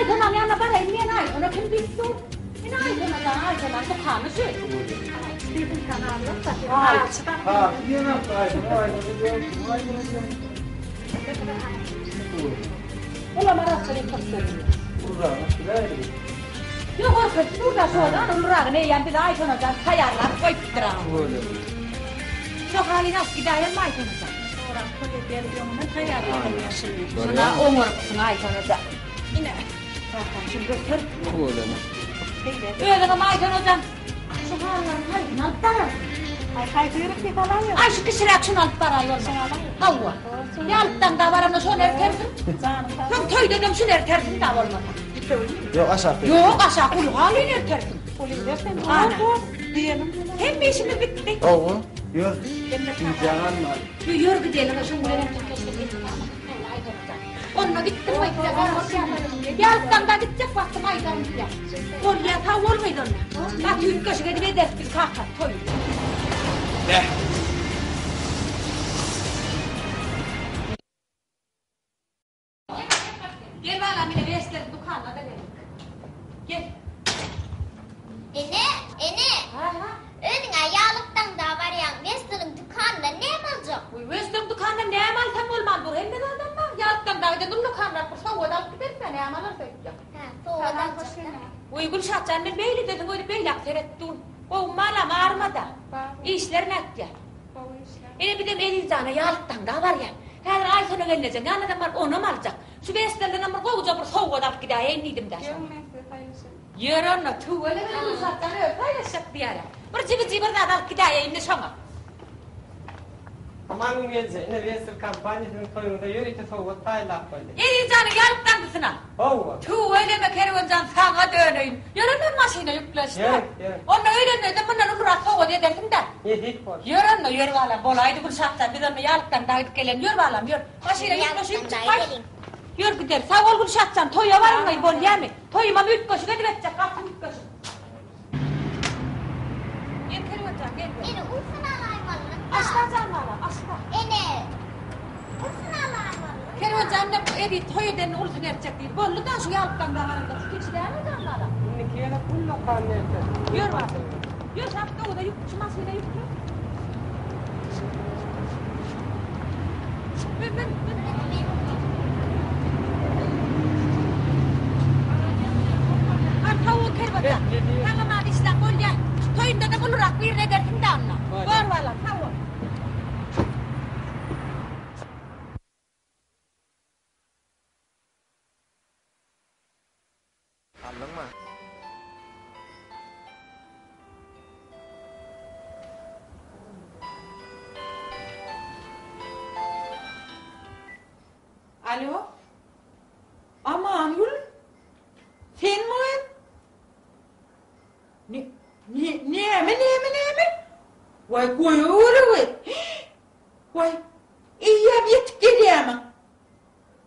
Aýsonanyň ýanyna baraýyn diýen Aýsona kim diýip dur? Ine Aýsona jan, Aýsonanyň dükany şu. Haly diýenok Aýsona, Aýsona diýen, Aýsona diýen. Olam arassa diýip köplenýär. Uluragyny biläýdi. Ýok, görkezdi dur-da şodan uluragyny eýýäm bize Aýsona jan taýýarlap goýupdyr. Şo halyny alyp gidäýenmi Aýsona jan? Sorap toý edýäris öňünden taýýarlap şuny. Şuna oňarypsyň Aýsona jan. Ine, kakam şuny göter. Özüňem Aýsona jan şu halylaryň haýsyny alyp bararsyň? Aý haýsy gerek diýse alaýyn. Aý şu kiçiräk şuny alyp baraý bolmasa. Hawa. Ýalykdan da baranda şony ertersiň. Janyň sag. Soň toýdanam şuny ertersiň da bolmasa. Ýok aşakda. Ýok aşak uly halyny ertersiň. Uly berseň. Ana. Diýenim bilen. Hemme işimiz bitdi. Hawa. Ýör. Gijä galmaly. Ýör gidelim şuň bilen hem tirkeşdik etdik. Onda gitdim aýtsa Ýalykdan da gitjek wagtym aýdaryn diýýär. Bolýa sag bol gyz onda. Gaty üýtgeşik edip ederis biz kaka toýy. Beh. Gel balam ine Western dükanyna-da geldik. Gel. Ene, ene. Ha, ha. Özüň-ä ýalykdan-da barýaň, Westerniň dükanyndan näme aljak? Wiý, Western dükanyndan näme alsam bolman dur, hemme zadam bar. Ýalykdan dagy eden ullakanrak bir sowgat alyp gideris-ä, näme alarys öýtýäň? Hä, sowgat aljak-da. Wiý, Gülşat jan, men beýle desiň öýdüp beýläk seret dur. Gowumy balam, arma-da. Işler nätýär? Gowy işler. Ine bizem Ezizjana ýalykdan-da barýan. Häzir Aýsona gelnejeň ýanyndan baryp onam aljak. Şu Westernden bir gowuja bir sowgat alyp gidäýeýin diýdim-dä şoňa. Ýör men size paýlaşaýyn. Ýör onda, tüweleme Gülşatjan özi paýlaşjak diýýär-ä. Bir jigiji bir zat alyp gidäýeýin indi şoňa. Aman gün gelje, ine Wester kompaniýa siziň toýuňyza ýörite sowgat taýynlap goýdy. Ezizjanyň ýalykdandysyna. Hawa. Tüweleme Kerwenjan saňa döneýin. Ýör onda maşyna ýükleşde. Ýör, ýör. Onda öýlenmeden mundan ulurak sowgat edersiň-dä. Nesip bolsa. Ýör onda, ýör balam, bolaýdy Gülşatjan, biz onda ýalykdan daýyp gelelim. Ýör balam, ýör. Maşyna ýükleşip çykaý. Ýör gidelim. Sag bol Gülşatjan, toýa baryň bolýamy? Toýumam üýtgeşik edip etjek, gaty üýtgeşik. Gel Kerwenjan, gel. Ene, ulusyny alaýmalydyk-da. Aşda jan balam, aşda. Ene, ulusyny alaýmalydyk-da. Kerwenjan ine bu Eziz toý edenini ulusyny ertjek diýdi. Boldy-da, şu ýalykdan dagaranda şu kiçi dälmi jan balam? Indiki gezek ullakan erter. Ýör balam. Ýör, şapka-da ýük, şu maşyna ýükle. Mün, mün, mün. Hany sag bol Kerwenjan. Sag-aman işläp bolýa. Toýunda-da ulurak birini edersiň-dä onda. Bor balam, sag bol. Aldyňmy? Alo. Amangül. Senmi gyz? Ne, ne, näme, näme, näme? Waý, goýaweri gyz. Waý, eýýäm ýetip gelýärmiň?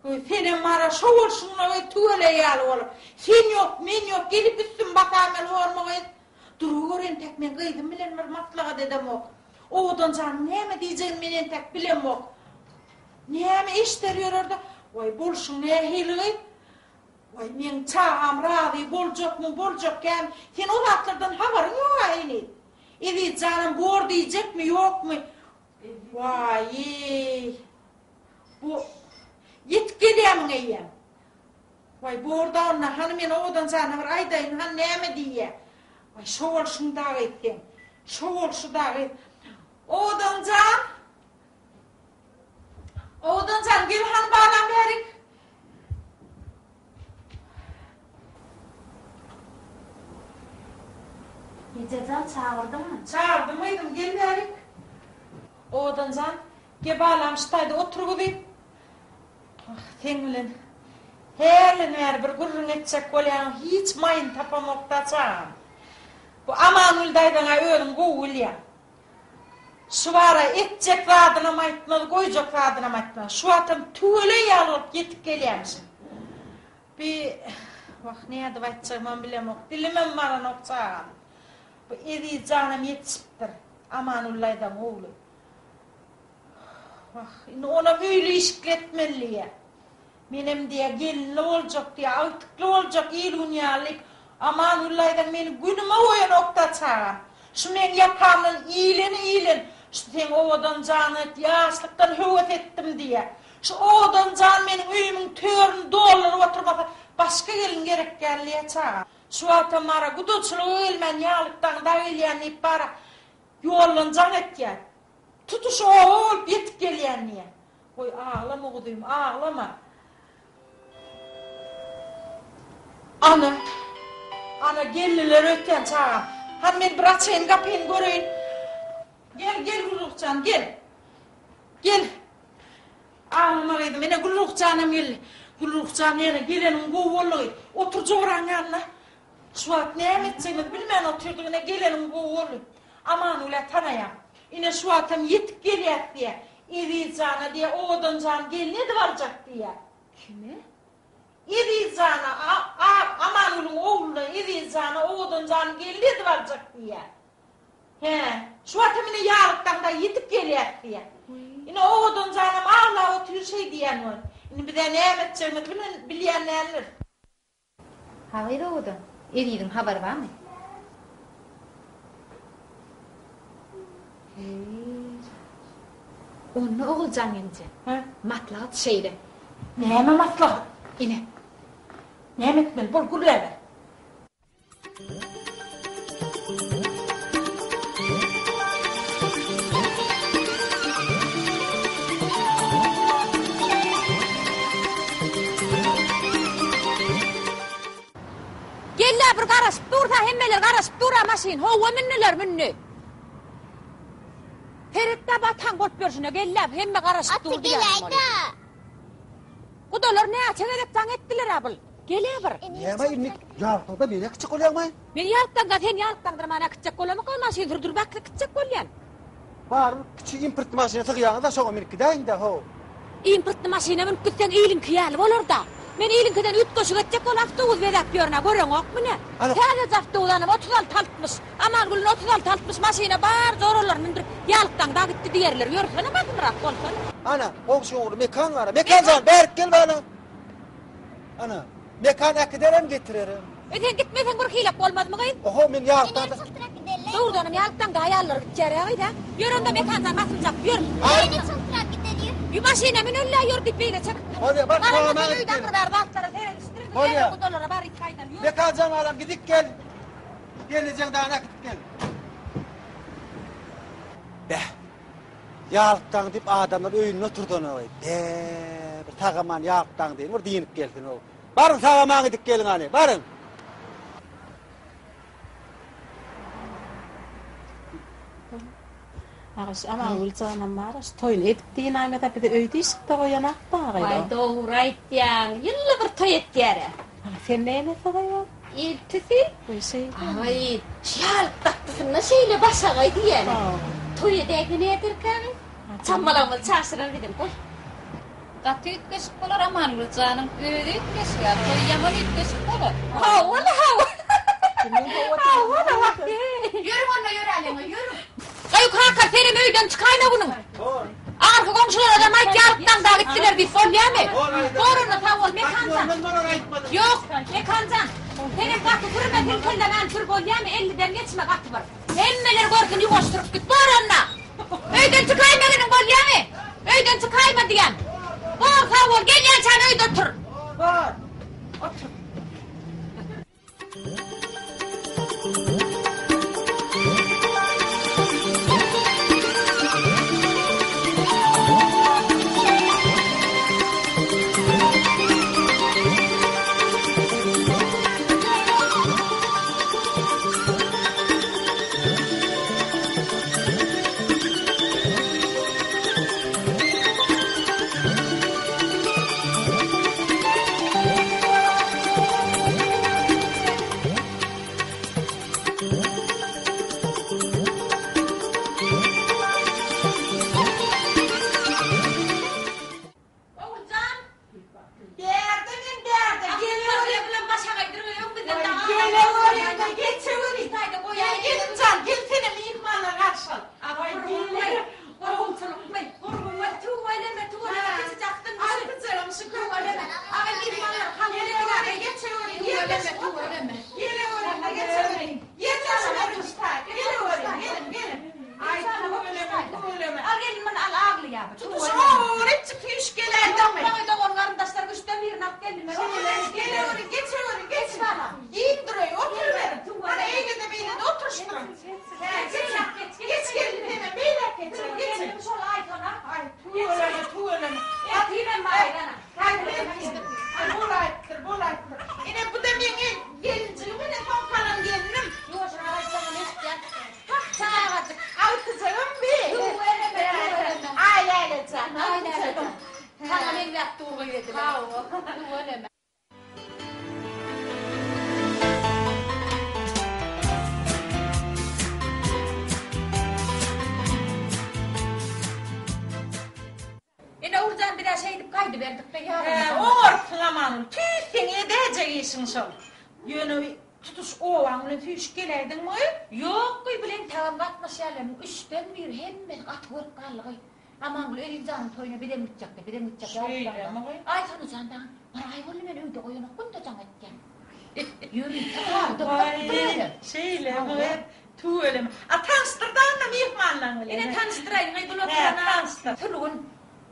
Goý, senem bara şo bolşuňla gyz tüweleý ýaly bolup. Sen ýok, men ýok, gelip üstümi basaýmaly bormy gyz? Duruber entek men gyzym bilen bir maslahat edemok. Owadan janyň näme diýjegini men entek bilemok. Näme eşder ýörer-de, Waý, bolşuň nähili gyz? Waý, meň çagam razy boljakmy, boljakkämi? Sen o zatlardan habaryň ýog-a heniz. Eziz janam bor diýjekmi, ýokmy? Waý-eý! Bu ýetip gelýämiň eýýäm? Waý, bor-da onda, hany men Owadan jana bir aýdaýyn, hany näme diýýä? Waý, şo bolşuň dagy seň. Şo bolşy dagy. Owadan jan! Owadan jan, gel hany balam bärik. Eje jan, çagyrdyňmy? Çagyrdym gyzym, gel bärik. Owadan jan, ge balam şu taýda otur gyzym. Ah, seň bilen hälden bäri bir gürrüň etjek bolýan, hiç maýyny tapamok-da çagam. Bu Amangül daýzaň-a özüň gowy bilýäň. Şu bara etjek zadynam aýtmaz, goýjak zadynam aýtmaz. Şu wagtam tüweleý ýaly bolup ýetip gelýämişin. Bi, wah, nädip aýtjagymam bilemok, dilimem baranok çagam. Bu Eziz janam ýetişipdir, Amanullaýdan ogly. Wah, indi onam öýli-işikli etmeli diýýä. Menem diýýär, gelinli boljak diýýär, agtykly boljak il-gün ýaly diýip, Amangül daýzaň meni günüme goýanok-da çagam. Şu meň ýakamdan ileni ilen, şu seň owadan janyňa ýaşlykdan höwes etdim diýýär. Şu owadan jan meniň öýümiň törüni dolduryp oturmasa, başga gelin gerek däl diýýär çagam. Şu wagtam bara gudaçylyga gelmän ýalykdaňda gelýän diýip bara ýoldan jaň etýär. Tutuş oba bolup ýetip gelýän diýýär. Goý aglama guzym, aglama. Ana, ana geldiler öýtýän çagam. Hany men bir açaýyn gapyny göreýin. Gel, gel Gülruh jan, gel. Gel. Aglama gyzym, ine Gülruh janam geldi. Gülruh jan ýene geleniň gowy boldy gyz. Otur joraň ýanyna. Şu wagt näme etjegimizi bilmän otyrdyk, ine geleniň gowy boldy. Amangül-ä tanaýaň. Ine şu wagtam ýetip gelýäs diýýä. Eziz jana diýýä, Owadan jan gelin edip aljak diýýä. Kime? Eziz jana, a, Amangülüň ogluna Eziz jana Owadan jany gelin edip aljak diýýä. Hä, şu wagtam ine ýarykdaňda ýetip gelýäs diýýä. Ine Owadan janam aglap otyr şeý diýýän bolup. Indi biz-ä näme etjegimizi bilýän däldiris. Hagyz owadan, Eziziň habary barmy? Heý. Onda Oguljan gelneje, maslahat şeýle. Näme maslahat? Ine. Näme etmeli? Bol, gürläber. Gel-le bir garaşyp dursa hemmeler garaşyp dur-a maşyn. Howwa mündüler mündi. Seretdä bataň bolup ýörşüne gel-le hemme garaşyp dur diýýär. Gudalar näçe gezek jaň etdiler-ä bul. Gel-ä bir. Näme indi ýaltaňda meni äkitjek bolýaňmy? Men ýaltaňda sen ýaltaňdyrman äkitjek bolamok, maşyn sürdürip äkitjek bolýan. Bar, kiçi importny maşyna sygýaňyz-da, şoňa münüp gidäýiň-dä, how. Importny maşyna münüp gitseň iliňki ýaly bolar-da. Men iliňkiden üýtgeşik etjek bolup awtobus bezäp ýörün-ä, göreňokmy nä? Täzeje awtobus anam 36 altmyş, Amangülüň 36 altmyş maşyna bar joralaryny mündürip, ýaltaňda gitdi diýerler. Ýörsene basymrak bolsana. Ana, goňşy ogly Mekan bar-a. Mekan jan, bärik gel bana. Ana, Mekan äkiderem, getirerem. E sen gitmeseň bir hilek bolmazmy gyz? Oho, men ýaltaňda. Dogrudanam ýaltaňda aýallar gitýär-ä gyz-a. Ýör onda Mekan jan basymjak, ýör. Meni çyltyrap gider ýör. Ýü maşyna müneli-ä ýör diýip beýle çekip. Bolýa, bar Garamadan sag-aman öýde gidip gel. bir bar zatlara seredişdirin. Bolýa. Gudalara bar it gaýdaly ýör. Mekan jan balam gidip gel. Gelnejeň dagyny äkidip gel. Bäh. Ýalykdaň diýip adamlar öýünde oturdanok-eý. Bä, bir sag-aman ýalykdaň diýin, bir dynyp gelsin-ow. Baryň sag-aman gidip geliň hany, baryň! Agaş Amangül janam bar-a, şu toýuny edip dynaýmasa bizi öýde işikde goýanak dagy. Waý, dogry aýtýaň, ýylda bir toý etýär-ä. Sen näme soraýaň? Eltisi? Goý şeýle. Aý, şu ýalyk datdysynda şeýle başagaý diýýän. Toý edäýse näderkä gyz? Çammalagymyzy çaşyrar gidelim, goý. Gaty üýtgeşik bolar Amangül janyň özi üýtgeşik-ä, toý ýaman üýtgeşik bolar. Hawa-la, hawa. Hawa-la, wah, heý. Ýörüň onda ýöräliň, ýörüň. Gaý kaka senem öýden çykaýma günüň. Arky goňşulara-da aýt ýaryp daňda gitdiler diýip bolýamy? Bor onda sag bol Mekanjan. Ýok Mekanjan. Senem gaty sürme silkildemän sür bolýamy elliden geçme gaty bir. Hemmeler görsün ýuwaş sürüp git bor onda. Öýden çykaýma giniň bolýamy? Öýden çykaýma diýýän. Bor sag bol gelýänçäň öýde otur. Bor. Otur. Tutuş oba süýşüp geläýdiňmi? Ýok, maňa dogan-garyndaşlaryň üçden birini alyp geldim men. Geleweriň, geçeweriň, geç. Giň dur öý, oturyberiň. Hany eýle-de beýle-de oturyşdyryň. Geç, geç gelin senem beýläk geç, geç. Gelnim şol Aýsona. Aý, tüweleme, tüweleme. Ertirem baýrana. Aý, bolaýypdyr, bolaýypdyr. Ine, bu-da meň gelinjigim, ine, soňky alan gelnim. Ýuwaşrak aýtsaňam eşitýän. Hah, çagajyk. Agtyjagym bi. Tüweleme, tüweleme. Aýläle jan, agtyjagym. Saňa meňzäp dur gyz edil. Hawa, tüweleme. Ine Oguljan biz-ä şeýdip gaýdyberdik-de ýarymyzdan. Hä, oňartsyň Amangül, tüýs seň edäýjek işiň şol. Ýöne tutuş obaň bilen süýşüp geläýdiňmi? Ýok, gyý, bilen tagam gatnaşýarlarynyň üçden biri hemmesi gaty görüp galdy gyý. Amangül Eziz janyň toýuna bizem gitjek-de, bizem gitjek ýalydylar. Aýsona jan dagy bir aý boldy meni öýde goýanok, günde jaň etýän. Ýörite haly doklapdyr özem. Şeýlemi gyz? Tüweleme. A tanyşdyr dagyna myhmanlaň bilen. Ine tanyşdyraýyn-aý bul oturana. Sülgün.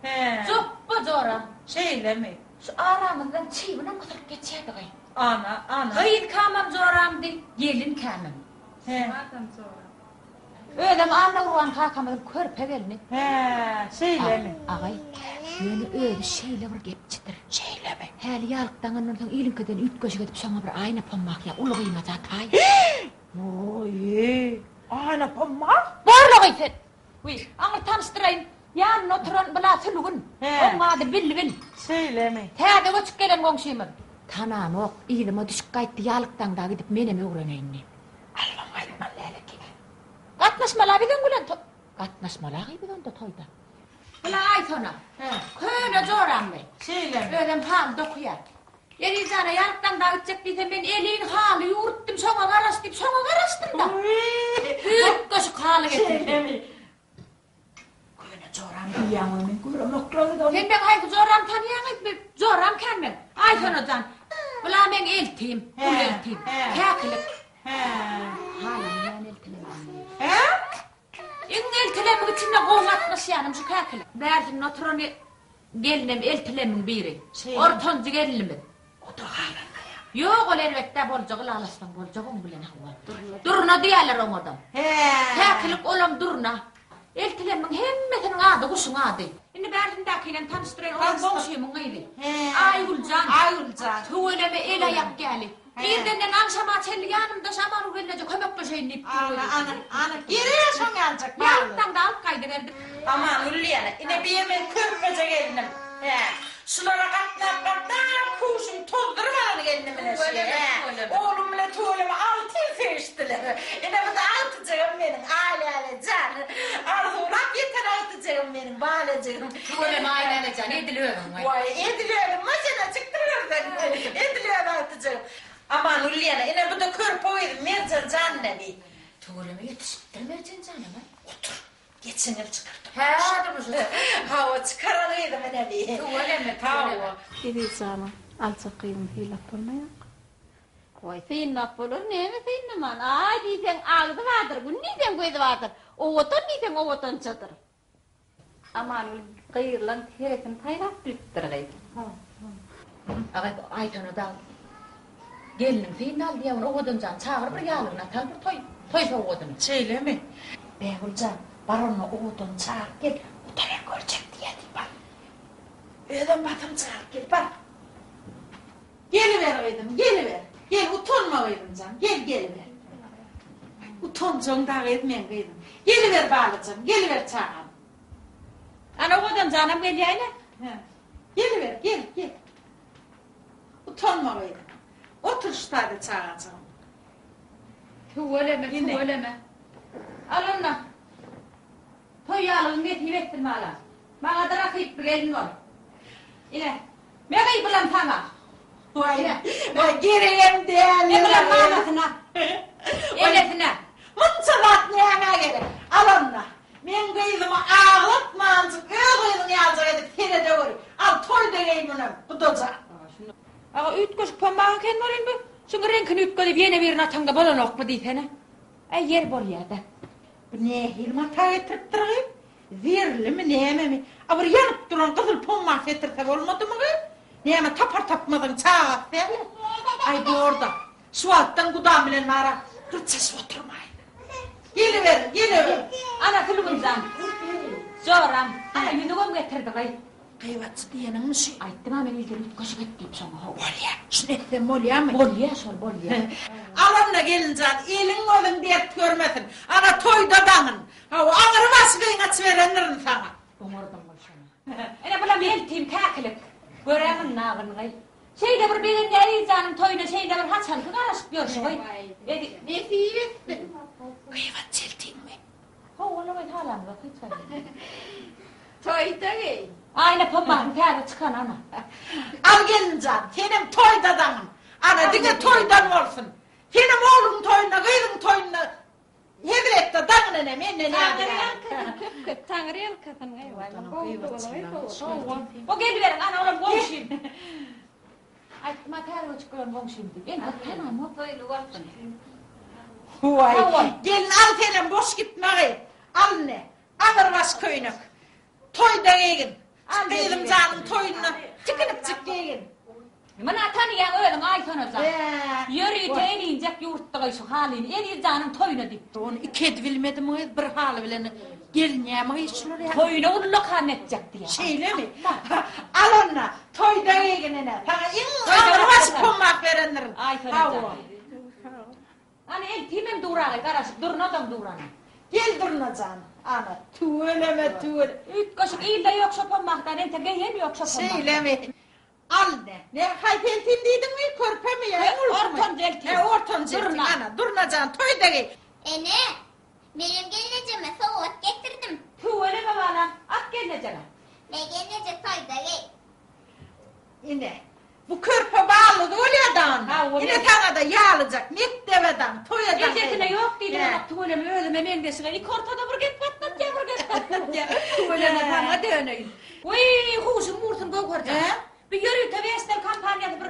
Hä. Jopba joram. Şeýlemi? Şu aramyzdan çybynam gysylyp geçýärdi-gaý. Ana, ana. Gyzkamam joramdy, gelinkämem. Hä. Özem Annagurban kakamyzyň körpe gelni. Hä, şeýlemi? Agaý, ýöne özi şeýle bir gepçidir. Şeýlemi? Häli ýalyk daňandan soň iliňkiden üýtgeşik edip şoňa bir aýna pommak ýa uly gyňaja taý. Oý, aýna pommak? Borla-gyý sen! Wiý, aňry tanyşdyraýyn, ýanynda oturan bula Sülgün. Hä. Oň ady Bilbil. Şeýlemi? Täze göçüp gelen goňşymyz. Tanamok, yzyma düşüp gaýtdy ýalyk daňda gidip menem öwreneýin diýip. Alybam gaýtmaly däl eken. Gatnaşmaly-a biziň bilen to Gatnaşmaly-a biz onda toýda. Bula Aýsona. Köne joramly. Şeýlemi? Özem haly dokuýar. Eziz jana ýaryk daňda gitjek diýsem men elin haly ýüwürtdim şoňa garaş diýip şoňa garaşdym-da. Üýtgeşik haly getirdi. Şeýlemi? Köne joram diýýäň-oý men göremokla-da. Sen meň haýsy joramy tanýaň-aý? Men joram kän meň. Aýsona jan. Bula meň eltim, uly eltim. Käkilik. Hä. Halamýan eltileriň. Hä? Iň eltilemiň içinde gowy gatnaşýanym şu käkilik. Bärsinde oturan gelnem eltilemiň biri. Ortanjy gelinimiz. O-da halanmaýar. Ýok, ol erbet-dä, boljak ylalaşsaň boljak oň bilen hawa. Durna diýýärler oňa-da. Hä. Käkilik olam durna. Eltilemiň hemmesiniň ady guşuň ady. Indi bärsindäkinem tanyşdyraýyn, olam goňşymyň gyzy. Hä. Aýgüljan. Aýgüljan. Tüweleme el-aýak ýaly. Irdenden agşama çenli ýanymda Şamanu gelneje kömekleşeýin diýip dur. Ana, ana, ana, gerek şoň ýalyjak baly. Ýaltaňda alyp gaýdyberdim. Amangül diýýäne, ine bir meň körpeje gelnim. Hä, şulara gatnap-gatnap köwşüni tozduryp alan gelnim ine şi. Hä, oglum bilen tüweleme alty ýyl söýüşdiler. Ine bu-da agtyjagym meniň, Aýläle jan. Arzuwlap ýeten agtyjagym meniň, balajygym. Tüweleme Aýläle jan, edil özüň. Waý, edil özüm maşynajykdyr görseň. Edil öz agtyjagym. Amangül diýýäne, ine bu-da körpe gyzym Merjen jan ine bi. Tüweleme ýetişipdir Merjen janam-a. Otur. Geçen ýyl çykardym. Hä, durmuşa. Hawa, çykaran gyzym ine bi. Tüweleme, tüweleme. Eziz janam, aljak gyzyňy sylap bolmaýarka. Goý, synlap bolar, näme synlaman. Aý diýseň agzy bardyr, gün diýseň gözi bardyr, owadan diýseň owadançadyr. Amangül gyrylan teresini saýlap bilipdir gyz. Agay bu Aýsona dagy gelniň synyny aldy ýa ony Owadanjany çagyr bir ýalygyny atal bir toý toý sowgadyny. Şeýlemi? Bägül jan, bar onda Owadany çagyryp gel, o-da men görjek diýýä diý bar. Özem basym çagyryp gel, bar. Geliber gyzym, geliber. Gel, utanma gyzym jan, gel, geliber. Utanjaň dagy ez meň gyzym. Geliber balajygym, geliber çagam. Ana Owadan janam gelýä ine. Hä. Geliber, gel, gel. Utanma gyzym. Otur şu taýda çagajygym. Tüweleme, tüweleme. Al onda. Toý ýalygyň nesip etsin balam. Maňa-da rakyply gelin bol. Ine, me gyz bulam saňa. Waý, waý, geregem däl. Me bulam mamasyna, enesine. Munça zat nämä gerek? Al onda. Meň gyzymy aglatmanjyk öz gyzyň ýalyjak edip seredeweri. Al, toýda geý munam, gudaja. Aga, üýtgeşik pommak eken welin bu. Şuň reňkini üýtgedip ýene birini ataňda bolanokmy diýsene. Äý, ýer bolýa-da. Bu nähili mata getiripdir gyz? Zerlimi, nämemi? A bir ýanyp duran gyzyl pomma getirse bolmadymy gyz? Näme tapar-tapmazyň çagasy däl-ä. Aý bor-da, şu wagtdan gudam bilen bara gyrçaşyp oturmaýyn. Geliber, geliber. Ana Sülgün jan, joram, ana ýüzügem getirdi gyz. Gybatçy diýeniňmi şü? Aýtdym-a men ilden üýtgeşik et diýip şoňa how. Bolýa, şuny etsem bolýamy? Bolýa şol, bolýa. Al onda gelinjan, eliň gözüň dert görmesin. Ana toýda daňyn. Hawa, aňry başy gyňaç berendirin saňa. Oňardyň bol şony. Ine bulam eltim käkilik. Göräň nagyny. Şeýle bir begenýär Eziz janyň toýuna şeýle bir haçanky garaşyp ýörşi goý. Ezi. Nesip etsin. Gybatçy eltiňmi? Hawa, goý halamzok hiç haýsy. Toýda geý. Aýna pommagyň täze çykany ana. Al gelinjan, senem toýda daňyn. Ana diňe toýdan bolsun. Senem ogluň toýunda, gyzyň toýunda hezil etde daňyn ene, menden Taňry ýadygär. ýalkasyn köp köp Taňry ýalkasyn gowy Hawa. O geliberiň ana olam goňşym. Aýtdym-a täze göçüp gelen goňşym diýip. Entek tanamok. Toýly bolsun. Waý, gelin al senem boş gitme gyz. Al ine. Aňyrbaş köýnek. Toýda geýgin. Gyzym janyň toýunda tikinipjik geýgin. Muny tanaýaň özüň Aýsona jan. Ýörite elinjek ýurtdygaý şu halyny Eziz janyň toýuna diýip. Ony iki edibilmedim gyz, bir haly bilen gelinýämi gyz şular ýaly. Toýuna ullakan etjek diýýär. Şeýlemi? Al onda, toýda geýgin ene. Saňa iň aňyrbaş pommak berendirin. Aýsona jan. Ana eltimem duragaý garaşyp Durnadam dur ana. Gel Durnajan ana tüweleme tüwele. Üýtgeşik ilde ýok şopan mahdan entek geýen ýok şopan mahdan. Şeýlemi al ne ne haýsy eltim diýdiňmi körpemi ýa iň ulusymy. Ortanjy eltim. He ortanjy eltim ana Durnajan toýda geý. Ene, menem gelnejeme sowgat getirdim. Tüweleme balam, at gelnejeme. Me gelneje toýda geý. Ine, bu körpe ballydy bolýa daň. Ine saňa-da ýalyjak, mekdebe daň, toýa daň. Ejesine ýok diýdiler, tüweleme özüme meňzeşige iki ortada bir gep gatnatýa, bir gep gatnatýa. Tüweleme saňa döneýin. Wiý, huşuň gursun Göwherjan. Bir ýörite Vestel kompaniýasy bir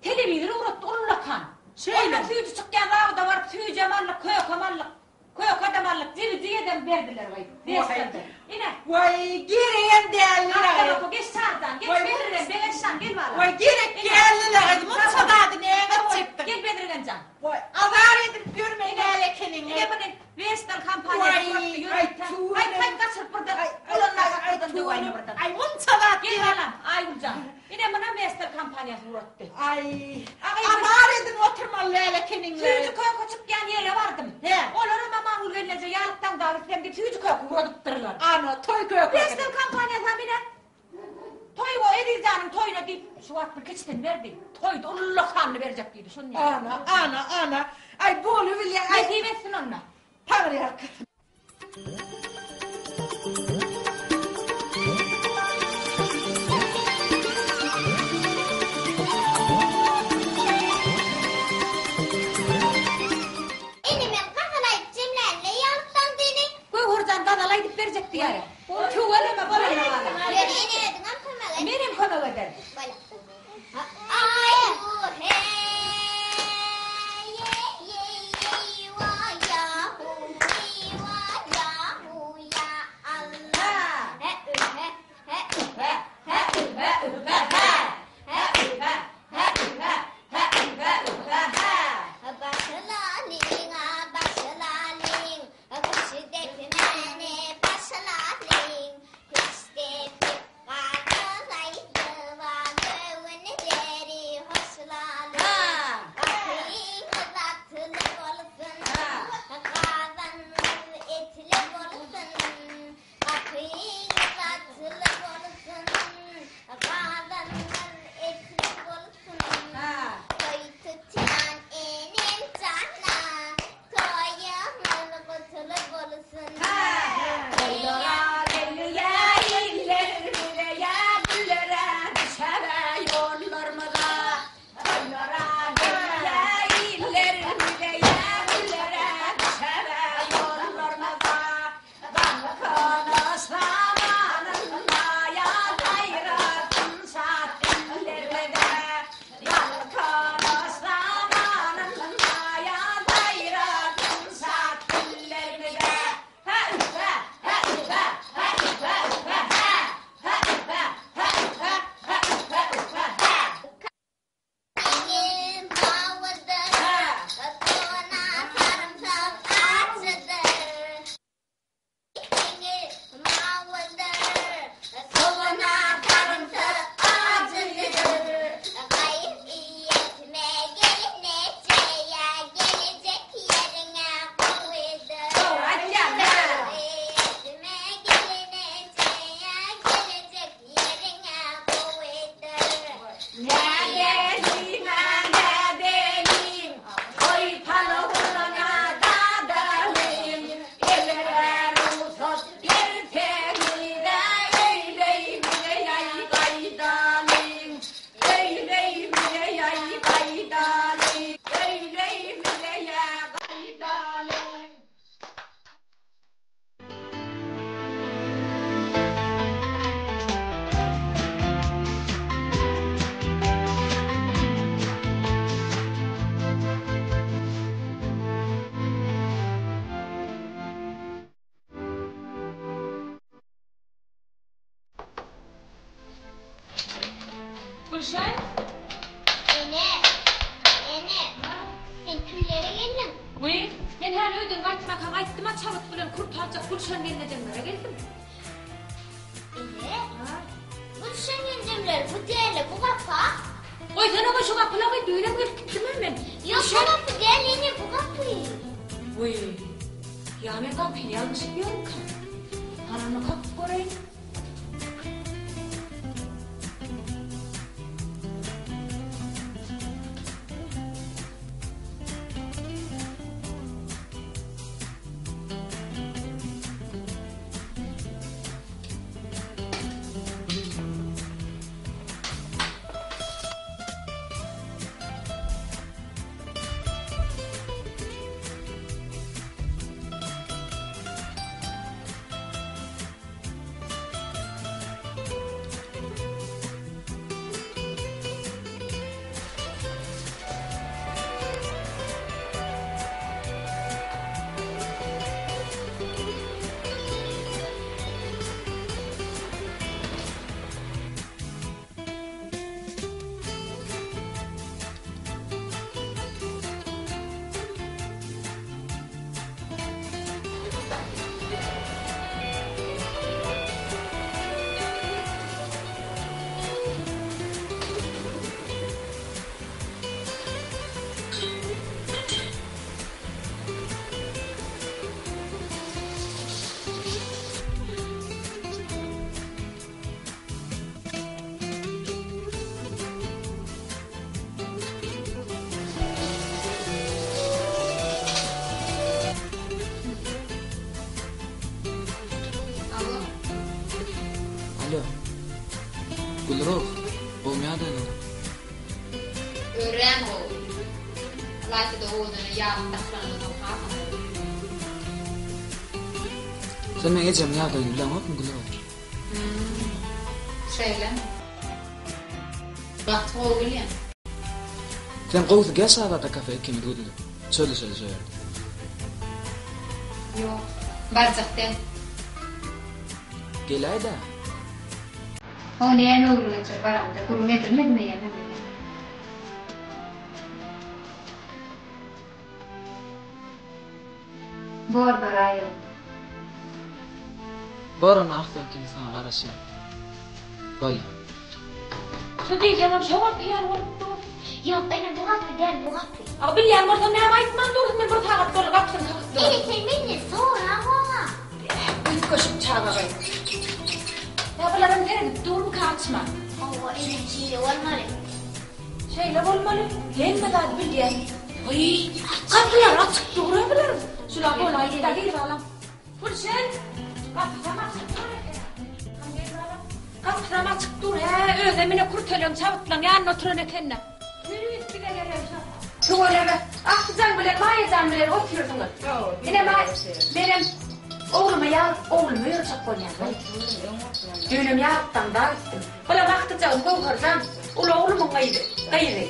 telewizor ugratdy ullakan. Şeýle. Ondan süýji çykýan zawoda baryp süýjem aldyk, kökem aldyk. Kökedem aldyk, jigijigedem berdiler goý. Desganda. Ine. Waý, geregem däldi-le. Gapdala geç Çarjan, geç Bedrigen, Begençjan gel balam. Waý, gerek däldi-le, munça zady näme etjekdiň? Gel Bedrigen jan. Waý, azar edip ýörme däl ekeniň. Ine muny Western kompaniýasy uratdy, ýörite. Aý, aý, gaçyryp birden, ulanma gapyrdan döwäýme birden. Aý, munça zat Gel balam, Aýgüljan. Ine munam Western kompaniýasy uratdy. Aý, azar edip oturmaly däl ekeniň. Süýji köke çykýan ýere bardym. Hä. Olaram Amangül gelneje ýalyk daňda gitsem diýip süýji köke ugradypdyrlar. Ana, toý kökesi. Western kompaniýasam ine Toý go Eziz janyň toýuna diýip, şu wagt bir kiçisini berdi. Toýda ullakanly berjek diýdi, şony. Ana, ana, ana. Aý, bolubilýä. Aý. Nesip etsin onda. Taňry ýalkasyn. Ene men gazal aýdyp jemlänle ýalyk daňdyny. Göwherjan gazal aýdyp berjek diýýär. Tüweleme bolany bala. Ýöne ene özüňem kömek et. Menem kömek ederin. Bola. Aý hu he ye ye ye wa ya hu wi wa ya hu. Gülşen! Ene! Ene! Sen kimlere geldiň? Wiý, men häli öýden gaýtmakam aýtdym-a çabyt bilen kürte aljak Gülşen gelnejemlere geldim. Ene! Gülşen gelnejemler bu däl-le, bu gapa. Goýsana goý şu gapylagy, düýnem gelip gitdim-ä men. Ýok, bu gapy däl, ene, bu gapy. Wiý, ýa men gapyny ýalňyşyp ýörmükäm? Hany onda kakyp göreýin. Alo. Alo. Gülruh, gowmy ýagdaýlaryň? Örän gowy. Ylaýta-da owadana ýaglyk dakylandan soň hasam gowy. Sen meň ejemiň ýagdaýyny bileňokmy, Gülruh? Hum. Şeýlemi? Gaty gowy bilýän. Sen gowusy gel Şazada kafe ikimiz gideli. Çözüşeli şo ýerde. Ýok. Barjak däl. Geläý-dä. O näme öwrülenje baranda gürrüň edilmedimi ýa näme? Bor baraýyn. Bor onda Arslan ikimiz saňa garaşýas. Bolýa. Şu diýseňem şo gapy ýaly bolup dur. Ýok ene bu gapy däl bu gapy. A bilýän bolsaň näme aýtman dursuň men bir sagat boldy gapysyny kakyp durun. Ene sen menden soraňoga. Üýtgeşik çaga gyz. Ýa bularam seredip durmyka açman. Hawa ene şeýle bolmaly. Şeýle bolmaly, hemme zady bilýän. Wiý, gapylar açyk dur-a bularyň. Şular bolaýdy-da gir balam. Gülşen, gapysam açyk dur eken-ä. Hany gel balam. Gapysam açyk dur, hä, özem ine kürteleň, çabytlaň ýanynda oturan eken-dä. Tüýs bize gelen şo. Tüweleme, Akjan bilen Maýajan bilen otyrsyňyz. Ine, menem ogluma ýalyk, oglumy ýörjek bolýan-laý. Düýnem ýalykdan dag gitdim. Bulam agtyjagym Göwherjan, uly oglumyň gyzy, gyzy.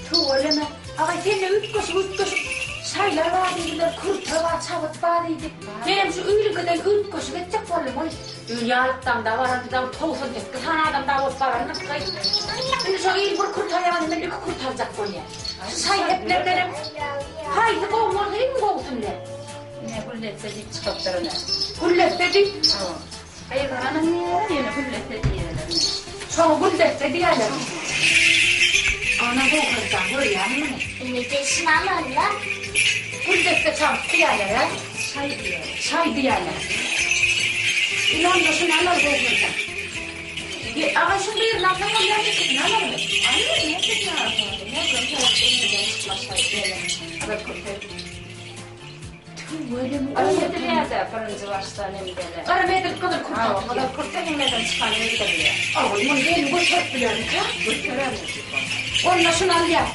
Tüweleme, agaý sende üýtgeşik üýtgeşik şaýlar bar diýdiler, kürte bar, çabyt bar diýdi. Menem şu ýylyňkydan üýtgeşik etjek boldum-oý. Düýn ýalykdaňda barandydan 98 sany adam dagy bolup barandyk gyz. Indi şo ýyl bir kürte alýan men iki kürte aljak bolýan. Şu şaý-seplerdenem haýsy gowy bolsa iň gowusyny ber. Ine gülletse diýip çykypdyr ine. Gülletse diýip? Hawa. Gyzganyň diýýärler, ýöne gülletse diýýärler. Şoňa gülletse diýýärler. Ana Göwherjan görýäňmi muny? Indi deşini alarlar. Gülletse çabyp diýýärler-ä? Şaý diýýärler. Şaý diýýärler. Indi onda şuny alaly Göwherjan. Aga şuň birini alsaň bolýarmy, ikisini alalymy? Alyber, näçesini alsaň. Nägöm sebäp elmeden çykmaz şaý diýýärler. Gyzyl kürte. Tüweleme. Garam edilýär-de birinji başda nemdene. Garam edilip gyzyl kürte Hawa, gyzyl kürte hemmeden çykan öldürilýär. Ogul, muny gelin göterip bilermikä? Göterer. Onda şuny alýas.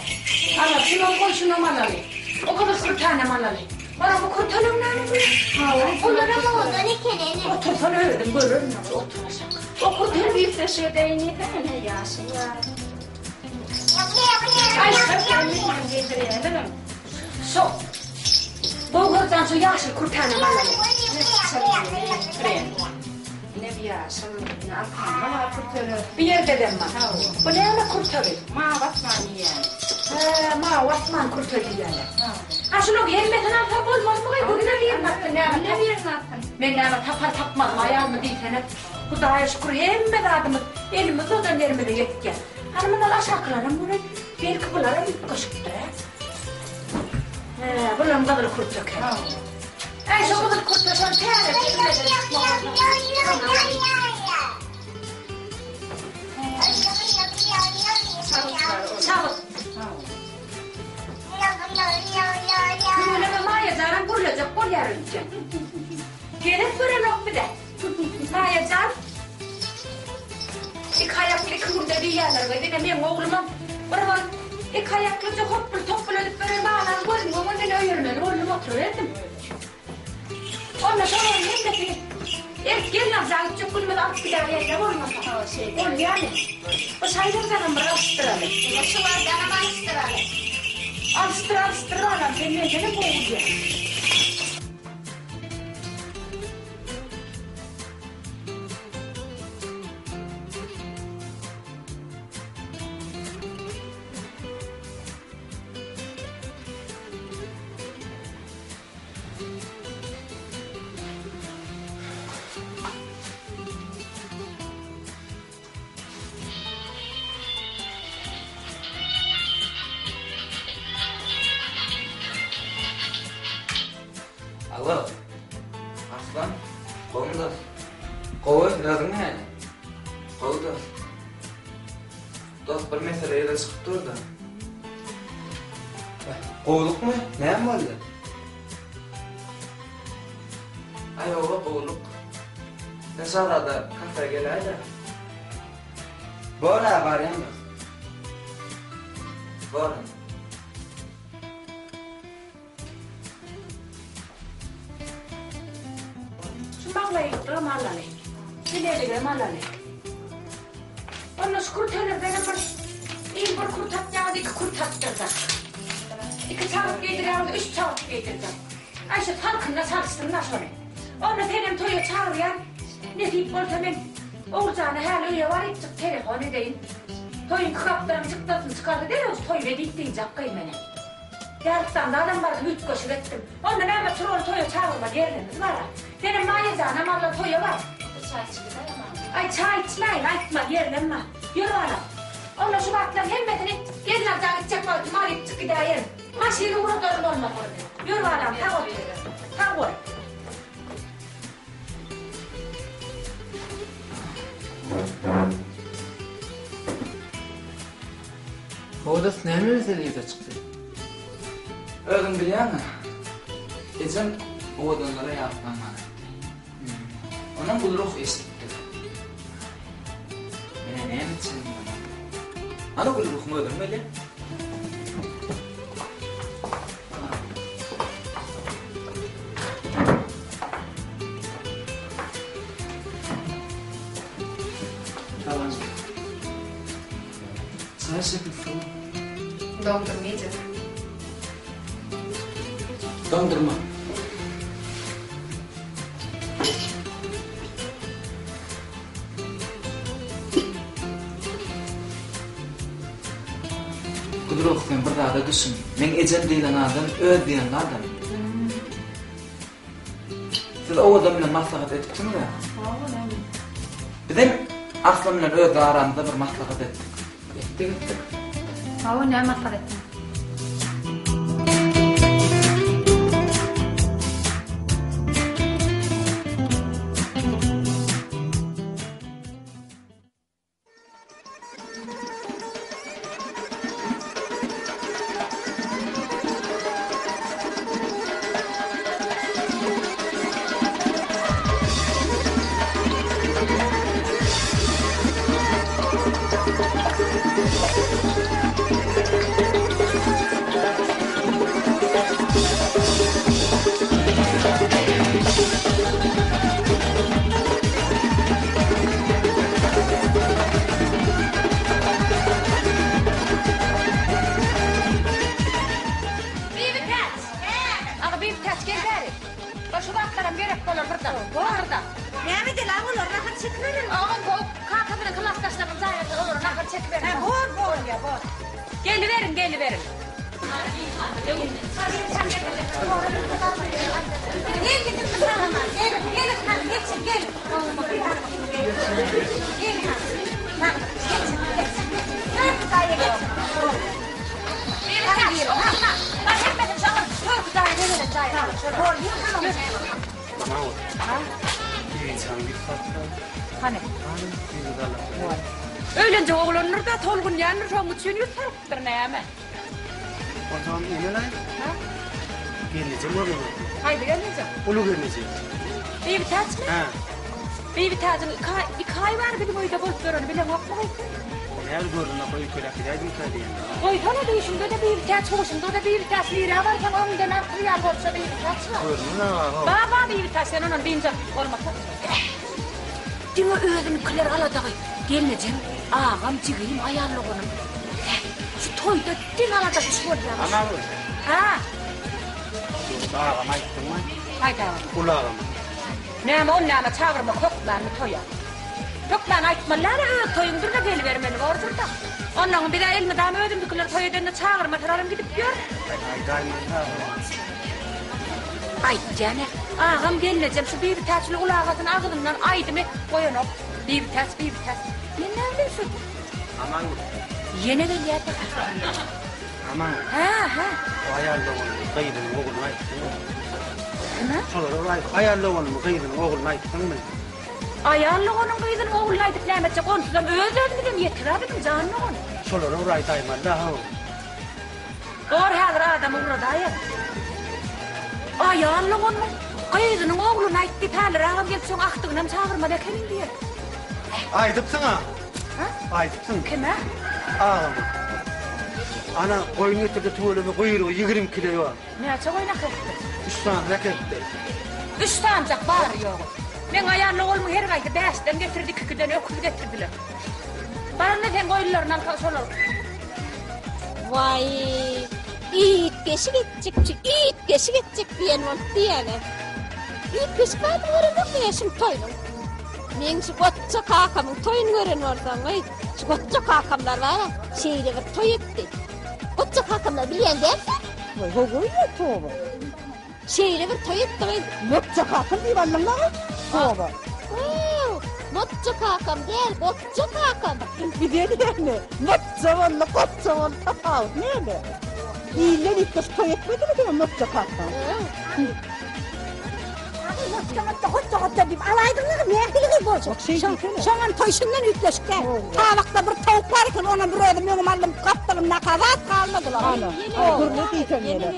Ala, şunam goý, şunam alaly. O gyzyl kürtänem alaly. Mana bu kürteleň näme bu? Hawa, Olaram owadan eken ene. Otursana özüm görerin, otur aşak. O kürte Üýtgeşik edeýin diýseň, ine ýaşyl bar. Aý, Getirýärlerem. Şo Göwherjan şu ýaşyl kürtäni alaly. Ine. Ýaşyl, ine arkanda bar kürteler. Bu ýerdedem bar. Hawa. Bu näme kürtegi? Mawy asman diýýän. Hä, mawy asman kürte diýýärler. Hawa. Ha şulaň hemmesini alsa bolmazmy gyz? Günde birini alsyn näme? Günde birini alsyn. Men näme tapar tapmazmy aýalmy diýsene. Hudaýa şükür hemme zadymyz elimiz uzadan ýerimize ýetýär. Hany mundan aşakylaram göreý. Belki bularam üýtgeşikdir hä? Hä, bulam gyzyl kürte eken. Äý, şo gyzyl kürte şony täzeje ümeden çykmak Çabyt. Tüweleme Maýa janam gürlejek bolýar öýtýän. Gezek berenok bize. Maýa jan. Iki aýakly iki günde diýýärler we ine meň oglumam bir wagt iki aýaklyja hopbul-topbul edip beren balany gözümiň öňünden öýermeli boldum oturyberdim. Onda şolaryň hemmesini elt gelnalyja gitjek günümiz alyp gidäýende bolmasa. Bolýamy? Bu şaýlardanam bir alyşdyraly. Ine şulardanam alyşdyraly. Alyşdyr, alyşdyr balam, sen mendenem gowy bilýäň. Alo. Arslan, gowmy dos? Gowy, özüň nähili? Gowy dos. Dos, bir mesele ýüze çykyp dur-da. Gowulykmy? Näme boldy? Aý, oba gowulyk. Sen Şazada kafe geläý-dä. Bor-a, barýan dos. Bor onda. Şu maglaýlykdygam alaly. Bileligem alaly. Onda şu kürtelerdenem bir il bir kürt atýardy, iki kürt atdyrjak. Iki çabyt geýdirýärdi, üç çabyt geýdirjek. Aý şu salkynda çalyşsyn-da şony. Onda senem toýa çagyrýan. Nesip bolsa men Oguljana häli öýe barypjyk telefon edeýin. Toýuň kybapdaryň çykdasyny çykarsa derrew şu toýuny edip diýjek gyz meni. Ýarykdanda adam bardym üýtgeşik etdim. Onda näme çyraly toýa çagyrmaly ýerlerimiz bar-a. Senem Maýa janam alla toýa bar. Bir çaý içip gideýin mama. Aý çaý içmäýin aýtmaly ýerlem bar. Ýör balam. Onda şu zatlaryň hemmesini gelnalja gitjek wagtym alypjyk gidäýerin. Maşyn ugradaryn bolmasa. Ýör balam sag otur. Sag bol. Hodas näme mesele ýüze çykdy? Özüň bilýäň-ä. Ejem owadanlara ýatlanman aýtdy. Onam Gülruh eşidipdir. Men-ä näme etjegimi bilemok. Ana Gülruhyň özem gelýär. Salam. Çaý şekil suw. Doňdurma iýjek. Doňdurma. Gudruk sen bir zada düşün. Meň ejem diýlen adam öz diýenli adam. Siz Owadan bilen maslahat edipsiňiz-ä? Hawa, näme? Bizem Arslan bilen öz aramyzda bir maslahat etdik. Etdik, etdik. Hawa, näme maslahat etdiňiz? Geliberiň, geliberiň. Öýlenjek oglandyr-da, tolgunýandyr, şonuň üçin ýüz salypdyr näme. Onsoňam eneläý. Hä? Gelnejem görnenokmy? Haýsy gelnejem? Uly gelneje. Bibitäçmi? Hä. Bibitäjiň iki aý bäri biziň öýde bolup ýöreni bileňokmy gyz? Näl görnenok öýkeläp gidäýdimkä diýen. Goýsana düýşüňde-de Bibitäç, huşuňda-da Bibitäç, nirä barsaň öňüňden artyr ýaly bolsa Bibitäç bar. Görnenok-a. Bar, bar Bibitäç, sen ondan biynjalyk bolmasa. Diňe özüniňkiler aladagy. Gelnejem, agam, jigim, aýal doganym. Hä, şu toýda diňe aladasy şu bolýar. Anagül. Hä? Ýok, agama aýtdyňmy? Haýsy agama? Uly agama. Näme, ol näme, çagyrmak hökmanmy toýa? Hökman aýtmaly däl-ä, öz toýuňdyr-da, gelibermeli bordur-da. Onnoň biz-ä elmydama özümizikileri toý edende çagyrmasalaram gidip ýörüs. Aý, aýdaýmaly agama. Aýtýan-a, agam gelnejem şu Bibitäçli uly agasyny agzyndan aýdym edip goýanok. Bibitäç, Bibitäç. Men näme bilen şu? Amangül. Ýene gelýär-de. Amangül. Hä, hä. O aýal doganymy gyzynyň ogluny aýtdyňmy? Kime? Şolara bir aýt. Aýal doganymy gyzynyň ogluny aýtdyňmy? Aýal doganyň gyzynyň ogluny aýdyp näme etjek? Onsuzam öz-özümizem ýetik-ä biziň jan dogan. Şolara bir aýdaýmaly-da, how. Bor häzir adam ugradaýar. Aýal doganyň gyzynyň ogluny aýtdy, hälir agam gelip şoň agtygynam çagyrmaly ekeniň diýer. Aýdypsyň-a. Hä? Aýdypsyň. Kime? Agama. Ana, goýun getirdi tüweleme guýrugy 20 kile bar. Näçe goýun äkelipdir? Üç sanyny äkelipdir. Üç sanyjak bary ýogy. Meň aýal doganymyň her gaýsy bäşden getirdi, ikikiden öküz getirdiler. Barynda sen goýunlaryny al, şolar. Waý, üýtgeşik etjekçi, üýtgeşik etjek diýen bolup diýýäne. Üýtgeşik zadyny göremok men şuň toýunyň. Meň şu goçja kakamyň toýuny gören bolsaň, eý, şu goçja kakamlar bar-a, şeýle bir toý etdi. Goçja kakamlar bilýän dälsiň? Waý, goý-a, toba. Şeýle bir toý etdi gyz. Motja kakam diýip aldyň maňa? Toba. Hoo, Motja kakam däl, Gotja kakam. Bize näme? Motja boldy, Gotja boldy, tapawut näme? Ilden üýtgeşik toý etmedimi seň Motja kakaň? Motja, motja, hotja, hotja diýip alaýdyňyz, nähili gyz boljak? Şoňam toý şundan üýtgeşik däl. Tabakda bir towuk bar eken, onam bir özüm öňüme aldym, gapdalymdaka zat galmady. Ana, gürle diýseň ýene.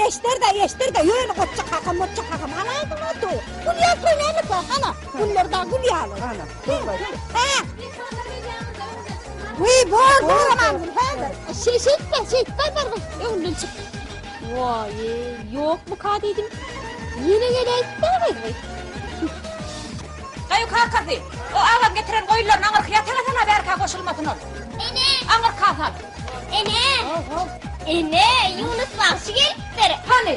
Eşder-de, eşder-de, ýöne goçja kakam, moçja kakam, alaýdyň-a toýy. Gül ýaly toý näme toý, hana, güller dagy gül ýaly. Hana, Hä? Wiý, bor, bor Amangül, häzir. Şeý, şeýtme, şeýtme, bar, bar, bar, öňünden çyk. Waý, ýokmuka diýdim. Ýene geläýipdir gyz. Gaýu kakasy, o agam getiren goýunlaryny aňyrky ýataga sal-a bärkä goşulmasyn ol. Ene! Aňyrka sal. Ene! Ene, Ýunus bagşy gelipdir. Hany?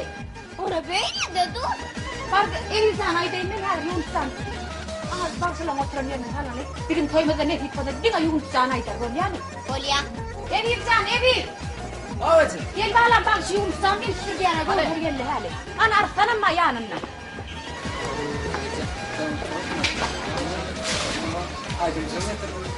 Ora beýle-de dur. Bar, Elizany aýdaýyn men häzir Ýunusdan. Aňa bagşylaryň oturan ýerine salaly. Biziň toýumyzda nesip bolsa diňe Ýunus jan aýdar, bolýamy? Bolýa. Eziz jan, Eziz! Hawa eje. Gel balam, bagşy Ýunus jan gelipdir diýýär-ä, Göwher geldi häli. Ana Arslanam bar ýanynda. Aýdymçyny getirdim.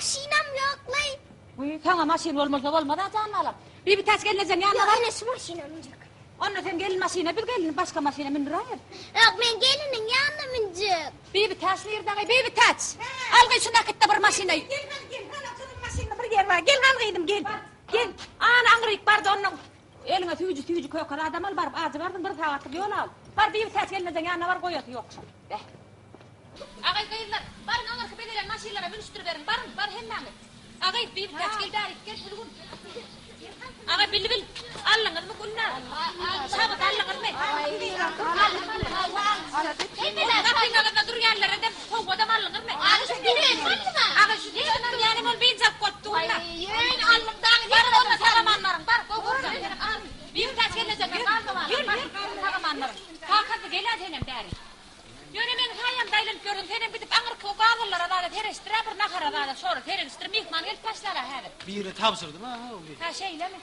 maşynam ýoklaý. Wiý, saňa maşyn bolmasa bolmaz-a jan balam. Bibitäç gelnejeň ýanyna bar. Ýok, ene şu maşyna münjek. Onda sen gelin maşyna, biz gelini başga maşyna mündüräýeris. Ýok, men geliniň ýanyna münjek. Bibitäç nirde-gaý, Bibitäç! Al gyz şu nakitde bir maşyna. Gel hany, gel hany, gyzym maşynda bir ýer bar. Gel hany gyzym, gel. Gel. Ana aňryk bardy onnoň. Eliňe süýji süýji köke zadam al baryp ajy bardyň bir sagatlyk ýol al. Bar Bibitäç gelnejeň ýanyna bar goýasy ýok şol. Beh. Agaý gyzlar, baryň aňyrky bezelen maşynlara münüşdiriberiň, baryň, bar hemmäňiz. Agaý, Bibitäç gel bärik, gel Sülgün. Agaý Bilbil, aldyňyzmy Gülnar? Şabat aldyňyzmy? Gapyň agzynda durýanlardan sowgadam aldyňyzmy? Agaý şu diýsenem ýanym ol biynjalyk bolup dur-da. Baryň onda sag-aman baryň, bar, gowy görüşeris. Bibitäç gelnejeňler galma balam, bar, sag-aman baryň. Kakasy gel-ä senem bäri. Ýöne meň saýamda aýlanyp ýördüň, senem gidip aňyrky gazallara zada sereşdir-ä bir nahara zada şora seredişdir, myhman gelip başlar-a häzir. Birine tabşyrdym-a o Hä şeýlemi?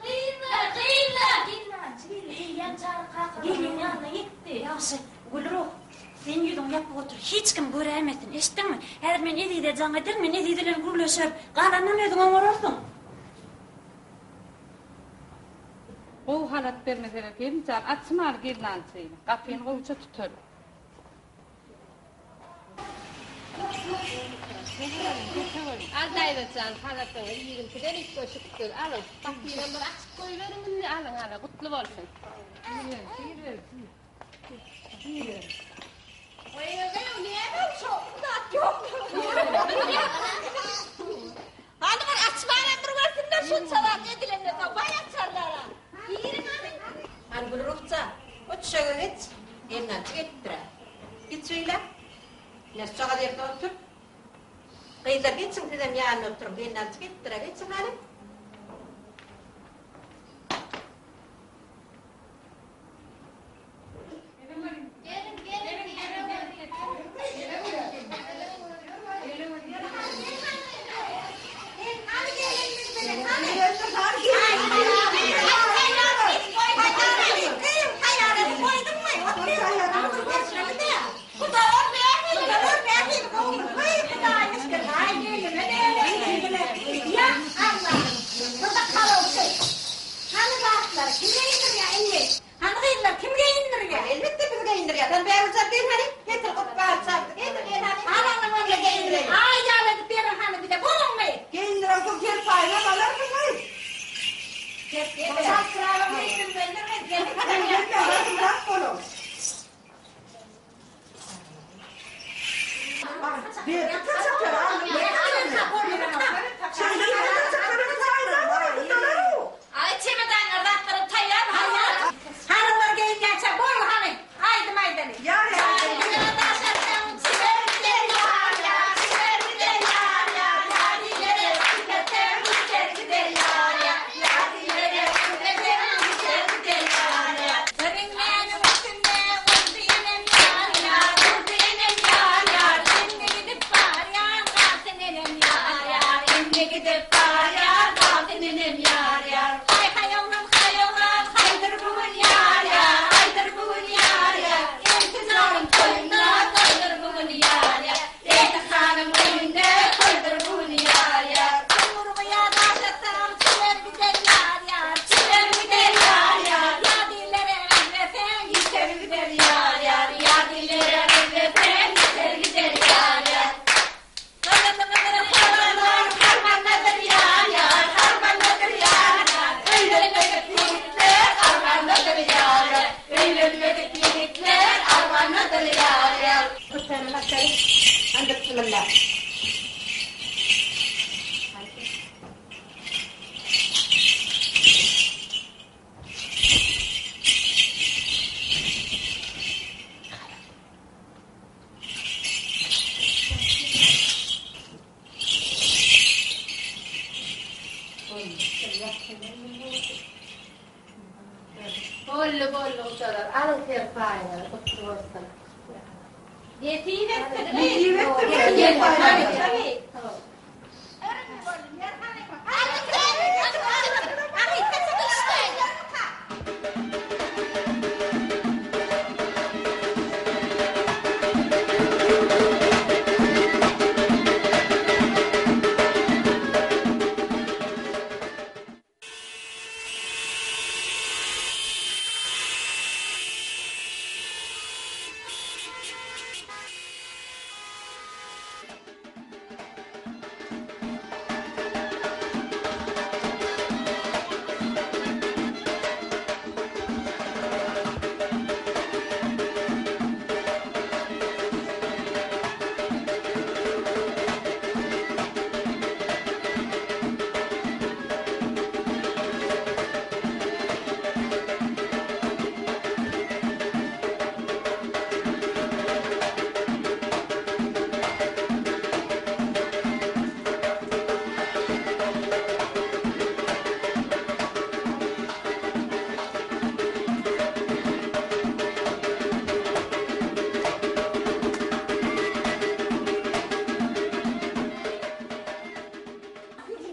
Gyzlar, gyzlar! Gelnaljy gelin eýýäm Çary kakalarynyň ýanyna ýetdi. Ýagşy, Gülruh, sen ýüzüňi ýapyp otur, hiç kim göräýmesin, eşitdiňmi? Häzir men Ezize jaň ederin, men Eziz bilen gürleşerin. Galanynam özüň oňararsyň. Gowy halat bermeseler gelinjan, açmaly gelnaljyny. Gapyny gowuja tutaly. Al daýza jan, halatyňyz iriňkiden üýtgeşikdir. Alyň, gapynam bir açyp goýberiň indi, alyň, hala, gutly bolsun. Hany bir açmanam bir görsünler şunça wagt edilenden soň baý açarlar-a. Giriň hany. Hany Gülruhjan, o düşege geç. Gelnaljy gelipdir-ä. Geç öýle. Ine şujagaz ýerde otur. Gyzlar geçiň sizem ýanyna oturyň. Gelnaljy gelipdir-ä, geçiň hany. Hany gyzlar kim geýindirýär? Elbetde biz geýindirýäs. Hany Bägüljan gel hany. Getir gupbaly çarpy. Getir gel hany. Hany onuň öňüne geýindireýin. Aý ýaly edip beriň hany bize. Bolanmy? Geýindireňsoň serpaýynam alarsyň gyz. Çaltyragam geýindirmelidir gyz. Sen gelme, basymrak boluň. Aý çemedanlar zatlaram taýýarmy hany? Hanymlar geýinýänçä bol hany aýdym aýdaly. Iriňläniň üstünde urdy enem ýar ýar, urdy enem ýar ýar, Indi gidip barýan galsyn enem ýar ýar, Indi gidip barýan galsyn enem ýar ýar. Haý haý oglan haý oglan, haýdyr bu gün ýar ýar, haýdyr bu gün ýar ýar, Elti janym toýunda toýdur bu gün ýar ýar, Elti hanym öýünde toýdur bu gün ýar ýar. Urguýa daşasaň çüwer gider ýar ýar, çüwer gider ýar ýar, Ýa dillere meňzeseň ýiter gider ýar ýar, Ýa dillere meňzeseň ýiter gider ýar ýar. Gyzylymyzyň harmanlar harmandadyr ýar ýar, harmandadyr ýar ýar, Öýlenmedik ýigitler armandadyr ýar ýar, Öýlenmedik ýigitler armandadyr ýar ýar. Köpelini açaýyn. Hany bismillah. Boldy, boldy, gujalar. Alyň serpaýyňyzy, gutly bolsun. Nesip etsin. Nesip etsin.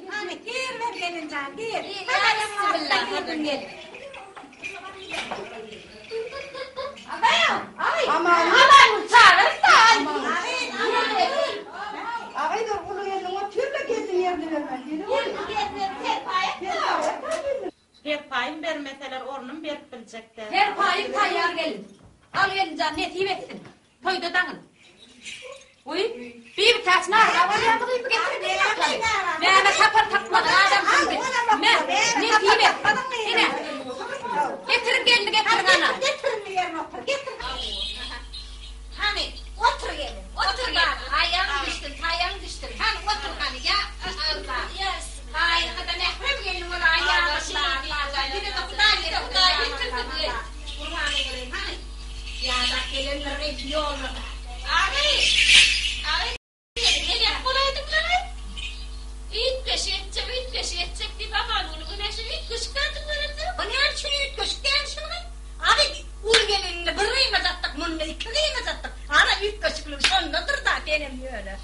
Hany gir ber gelinjan gir. Aman. Aman çağırsa. Agay dur uly gelin otur-da gelin ýerine bermän. Serpaýym bermeseler ornum berip biljek däl. Serpaýyň taýýar gelin. Al gelinjan nesip etsin. Toýda daňyn. Uý, Bibitäç nara bolýardy gyz bu getirip ýatlary. Näme sapar tapmadyk adamsyň bi. Me, nesip etsin. Ine. Getiriň gelni getiriň ana. Getiriň ýerine otur, getir. Hany, otur gelin, otur baba. Aýagyň düşsün, taýagyň düşsün. Hany, otur hany, ýa Allah. Taýyňa-da mährem gelin bolaýýar. Bize-de Hudaý berdi, Hudaý getirdi. Gurban bolayyn, hany. Ýa-da gelendir gyz ýolda. Agy! Agy! Elýap bolaýdyňlaý. Üýtgeşik etjek, üýtgeşik etjek diýip Amanguly Güneşe üýtgeşik zadyň berende. O näme üçin üýtgeşik dälşin gyz? Agy, uly gelinini bir gyňajatdyk, munda iki gyňajatdyk. Ana, üýtgeşiklik şondadyr-da, senem ýöne.